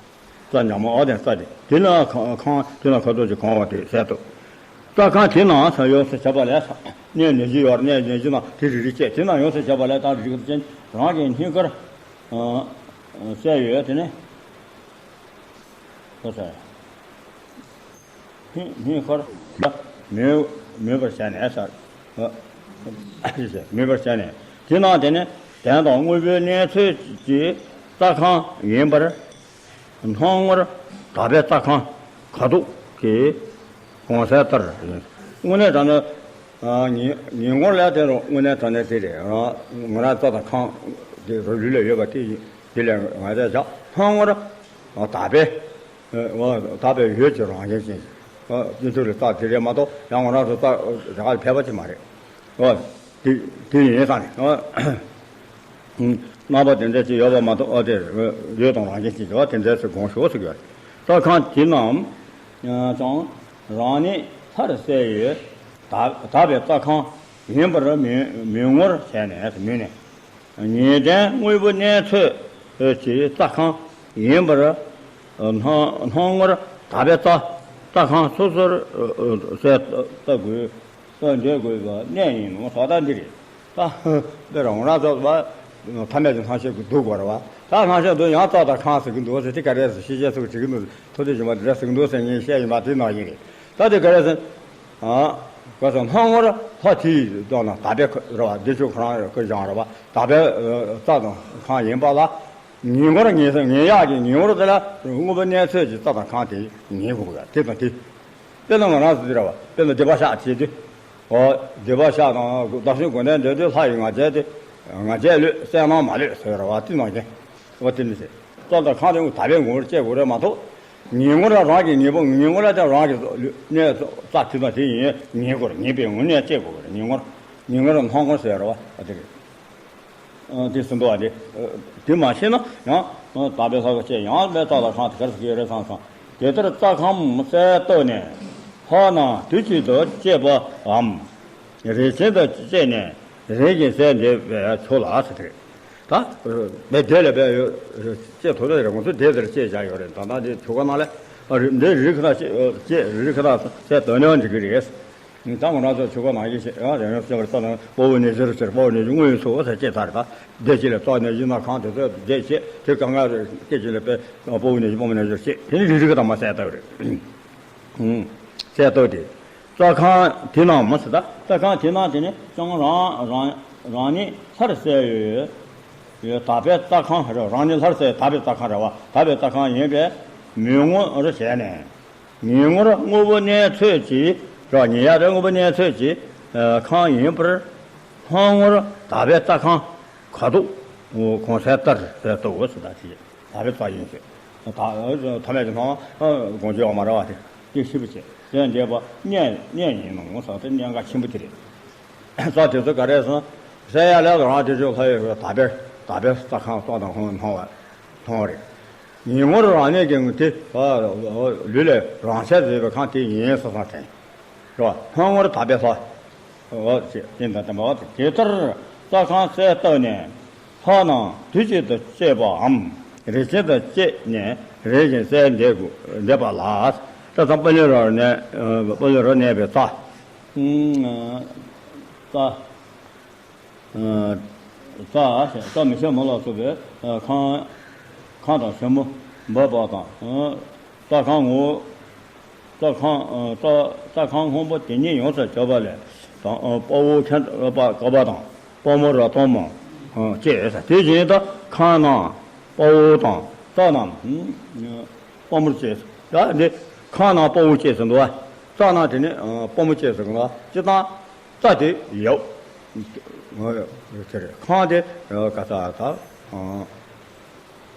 རྩ་འཇམ་མོ་འོ་དེ་རྩ་དེ་དེ་ན་ཁམས་དེ་ན་ཁ་དོག་ཀྱི་གང་བ་དེ་གསལ་བཏབ། རྩ་ཁམས་དེ་ན་ས་ཡོངས་སུ་བྱས་པ་ལས་ས་གནས་ནས་བཞི་ཡོད་རེད། གནས་ནས་བཞི་ན་དེ་རིགས་རིགས་བཅས་དེ་ན་ཡོངས་སུ་བྱས་པ་ལས་དང་རིགས་ཅན་རང་གི་སྙིང་གར་གསལ་ཡོད་དེ་ནི། ཁོ་ས། སྙིང་ཁར་མོས་མོས་པར་བྱས་ནས་ཟེར། མོས་པར་བྱས་ནས། དེ་ན་དེ་ནི་གདན་དང་དངོས་པོའི་གནས་ཚོད་ཀྱི་རྩྭ་ཁང་ཡིན་པར། སྣང་ངོར་དག་པའི་རྩྭ་ཁང་ཁ་དོག་གི་གོང་གསལ་ལྟར་ཡིན། དངོས་གནས་དྲང་གནས་ཉིན་ཉིན་གུང་ལ་དེ་རུ་དངོས་གནས་དྲང་གནས་དེ་རེད། ང་རང་རྩྭ་དང་ཁང་དེ་རུ་ལུས་ལ་ཡོད་པ་དེ་ཡིན། དེ་ལས་ང་ཚོས་བཞག་སྣང་ངོར་དག་པའི། དག་པའི་འོད་ཀྱི་རང་བཞིན་ཅན། སྤྱི་ཚོགས་ལ་རྩ་དེ་རེད་མ་གཏོགས་ཡང་ང་རང་ཚོ་རྩ་དེ་ག་ལ་ཕལ་པ་ཅིག་མ་རེད། ཨོ། དེ་དེ་ཡིན་ས་ནས། ཨོ། རྣམ་པ་དེ་འདྲ་ཅིག་ཡོད་པ་མ་གཏོགས། ཨོ་དེ་འོད་དང་རང་བཞིན་ཅན་གྱི་ཨོ་དེ་འདྲ་ཟེར་དགོངས་ཞུ་ཟེར་གྱི་ཡོད་རེད། རྩྭ་ཁང་དེ་རྣམས་ཀྱང་རང་ཉིད་ལྷར་གསལ་བའི་དག་དག་པའི་རྩྭ་ཁང་ཡིན་པར་མོས་མོས་ངོར་བྱས་ནས་མོས་ནས། ཉིན་གདན་དངོས་པོ་གནས་ཚོད་ཀྱི་རྩྭ་ཁང་ཡིན་པར་སྣང་སྣང་ངོར་དག་པའི་རྩྭ་རྩྭ་ཁང་སོ་སོར་གསལ་བཏབ་དགོས། གསལ་འདེབས་དགོས་པ་གནད་ཡིན་ནོ། ད་ལྟ་འདི་རེད། ད་འདི་རང་རང་ཚོ་བ་ཐ་མལ་གྱི་སྣང་ཤས་ཀྱི་འདུག་དགོས་རེད་བ། ད་སྣང་ཤས་འདུག་ཡང་རྩྭ་དང་ཁང་ཟེར་གྱི་འདུག་ཟེར་དེ་ག་རེ་ཟེར་ཤེས་བྱའི་ཚུལ་དྲི་གི་འདུག་ཐུགས་རྗེ་ཆེན་པོ་འདི་འདྲ་ཟེར་གྱི་འདུག་ཟེར་ངས་བཤད་ཡིན་པ་དེ་ནང་བཞིན་རེད། ད་དེ་ག་རེ་ཟེར། ག་ས་སྣང་ངོར་ལྷ་དེའི་ལྟོ་ན་དག་པའི་ཁ་རེད་བ། བདེ་མཆོག་ཁོ་རང་ཁོ་བཞེངས་རེད་བ། དག་པའི་རྩྭ་དང་ཁང་ཡིན་པ་ལ། ཉིན་གུང་ཉལ་ཉལ་ཡག་གི་ཉིན་གུང་དེ་ལ་དངོས་པོ་གནས་ཚོད་ཀྱི་རྩྭ་དང་ཁང་དེ་ཉལ་དགོས་ཀྱི་དེ་དང་དེ། དཔེར་ན་ང་རང་ཚོ་འདི་རེད་བ། དཔེར་ན་སྡིག་པ་བཤགས་བྱེད་དུས། འོ། སྡིག་པ་བཤགས་དང་བདག་གཞན་གོ་ནས་འདོད་དུས་ལྷ་ཡི་ང་རྒྱལ་དེ། ང་རྒྱལ་ལོས་སེམས་ནང་མ་ལོས་ཟེར་བ་དེ་ནང་བཞིན། འོ་དེ་ནི་ཟེར། རྩྭ་དང་ཁང་དེ་དག་པའི་ངོ་བོར་སྐྱེ་དགོས་རེད་མ་གཏོགས། ཉིན་གུང་ར་རང་གི་ཉིན་པོ་ཉིན་གུང་ལ་ཀྱང་རང་གི་གནས་རྩྭ་དེ་དང་དེ་ཡིན་ཉིན་གུང་ཉིན་པའི་ངོ་ནས་སྐྱེ་དགོས་རེད། ཉིན་གུང་ཉིན་གུང་ར་སྣང་ངོ་ཟེར་བ་དེ་རེད། དེ་ཟིན་འདུག་བ་དེ། དེ་མ་ཤེས་ན་ཡང་དག་པའི་ལྷ་ཁང་བཅས་ཡང་པའི་རྩྭ་དང་ཁང་དེ་གར་སྐྱེ་རེད་བསམ་སོང་། དེ་ལྟར་རྩྭ་ཁང་གསལ་བཏབ་ནས་ལྷ་རྣམས་དུས་གཅིག་ཏུ་སྐྱེས་པའམ། རིམ་བྱོན་དུ་སྐྱེས་ནས་རིམ་བཞིན་གསལ་འདེབས་པའི་ཚུལ་ལ་ཟེར་དེ་རེད། ད་བའི་དེ་ལས་བའི་སྐྱེས་ཐུབ་རེད། ང་ཚོ་དེ་དེར་སྐྱེས་བཞག་ཡོད་རེད། ད་ལྟ་དེ་ཆོ་ག་ནང་ལ་རི་འདི་རི་ཁ་ཐག་སྐྱེས་རི་ཁ་ཐག་གསལ་བཏབ་ནས་འགྲིག་གི་རེད། ད་ང་རང་ཚོ་ཆོ་ག་ནང་བཞིན་བྱས་ཡང་ཡང་བྱས་པར་ལྟ་ན་དཔའ་བོ་རྣལ་འབྱོར་ཟེར། དཔའ་བོ་རྣལ་འབྱོར་དངོས་ཡོད་ཚོགས་ཟེར་བྱས་ཚར། ད་བདེ་སྐྱིད་ལ་བརྟགས་ནས་ཡིན་ན་གང་དེ་ཚོ་བདེ་བྱས་དེ་གང་ག་སྐད་ཅིག་ལ་དཔེ་དཔའ་བོ་རྣལ་འབྱོར་དཔའ་མོ་རྣལ་འབྱོར་བྱས་དེ་ནི་རི་རི་ཁ་ཐག་མ་གསལ་བཏབ་རེད། གསལ་བཏབ་དེ། རྩྭ་ཁང་དེ་རྣམས་མ་ཟེར། ད་རྩྭ་ཁང་དེ་རྣམས་དེ་ནི་ཀྱང་རང་རང་རང་ཉིད་ལྷར་གསལ་བའི་དག་པའི་རྩྭ་ཁང་རེད། རང་ཉིད་ལྷར་གསལ་བའི་དག་པའི་རྩྭ་ཁང་རེད་བ། དག་པའི་རྩྭ་ཁང་ཡིན་པས་མོས་ངོར་བྱས་ནས། ཉིན་གུང་དངོས་པོ་གནས་ཚོད་ཀྱི་ར་ཉལ་ཡག་དེ་དངོས་པོ་གནས་ཚོད་ཀྱི་ཁང་ཡིན་པར་སྣང་ངོར་དག་པའི་རྩྭ་ཁང་ཁ་དོག་གོང་གསལ་ལྟར་གསལ་བཏབ་ཟེར། ད་ཅི་དག་པའི་རྩྭ་ཡིན་ཟེར། ད་ཐ་མལ་གྱི་སྣང་བ་དགོངས་བཅོལ་བ་མ་རེད་བ། དེ་དེ་ཤེས་པ་བྱས། དེ་འདས་པ་གནས་གནས་ཡིན་ནོ་ཟེར། དེ་གནས་འགག་ཆེན་པོ་དེ་རེད། རྩྭ་དེ་ཚོ་ག་རེ་ཟེར་ན། གསལ་ཡག་ལས་རང་དེ་ཚོ་ལྷ་ཡི་དག་པའི་དག་པའི་རྩྭ་ཁང་སོགས་དང་ཁོང་སྣང་བ་མཐོང་བ་རེད། ཉིན་གུང་རང་ཉིད་ཀྱི་དེ་ལུས་ལས་རང་ཆས་བཟོས་པའི་ཁང་དེ་ཡིན་སོ་སོ་དྲན། རེད་བ། སྣང་ངོར་དག་པའི་ལྷ། འོ་ཅེས་དེ་འདྲ་དམ་པ་དེ་ལྟར་རྩྭ་ཁང་གསལ་བཏབ་ནས་ལྷ་རྣམས་དུས་གཅིག་ཏུ་སྐྱེས་པའམ་རིམ་བྱོན་དུ་སྐྱེས་ནས་རིམ་བཞིན་གསལ་འདེབས་དགོས་འདེབས་པ་ལ། ད་ཚང་དཔལ་ལྡན་རབ་གནས་དཔལ་ལྡན་རབ་གནས་པའི་རྩ། རྩ། རྩྭ་ཞེས་རྩྭ་མི་ཤ་མོ་ལ་སོགས་པའི་ཁང་ཁང་དང་ཞྭ་མོ་འབབ་པ་དང་། རྩྭ་ཁང་ངོ་རྩྭ་ཁང་རྩྭ་རྩྭ་ཁང་སྔོན་པོ་དེ་ཉིད་ཡོངས་སུ་གྱུར་པ་ལས་དང་དཔའ་བོ་ཁྱད་པར་དཀར་པོ་དང་དཔའ་མོ་རབ་དང་མང་སྐྱེས། དེ་བཞིན་དུ་ཁང་རྣམས་དཔའ་བོ་དང་རྩྭ་རྣམས་དཔའ་མོར་སྐྱེས། ཡ་འདི་ཁང་རྣམས་དཔའ་བོ་སྐྱེས་ཟིན་འདུག་བ། རྩྭ་རྣམས་དེ་ནི་དཔའ་མོ་སྐྱེས་ཟིན་འདུག་བ། སྤྱིར་བཏང་། རྩྭ་དེ་ཡབ། དེ་རེད། ཁང་དེ་ག་ས་ད་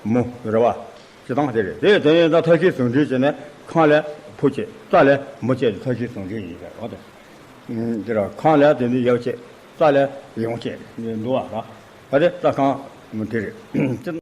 མོ་རེད་བ། སྤྱིར་བཏང་དེ་རེད། དེ་དེ་ཡིན་ད་ཐབས་ཤེས་ཟུང་འབྲེལ་བྱས་ནས་ཁང་ལས་བུ་སྐྱེས་རྩྭ་ལས་མོ་སྐྱེས་ཀྱི་ཐབས་ཤེས་ཟུང་འབྲེལ་ཡིན་པས་འོ་དེ། དེ་ར་ཁང་ལས་དེ་ནི་ཡབ་སྐྱེས་རྩྭ་ལས་ཡུམ་སྐྱེས་འདུག་བ་ར། ད་དེ་རྩྭ་ཁང་དེ་རེད།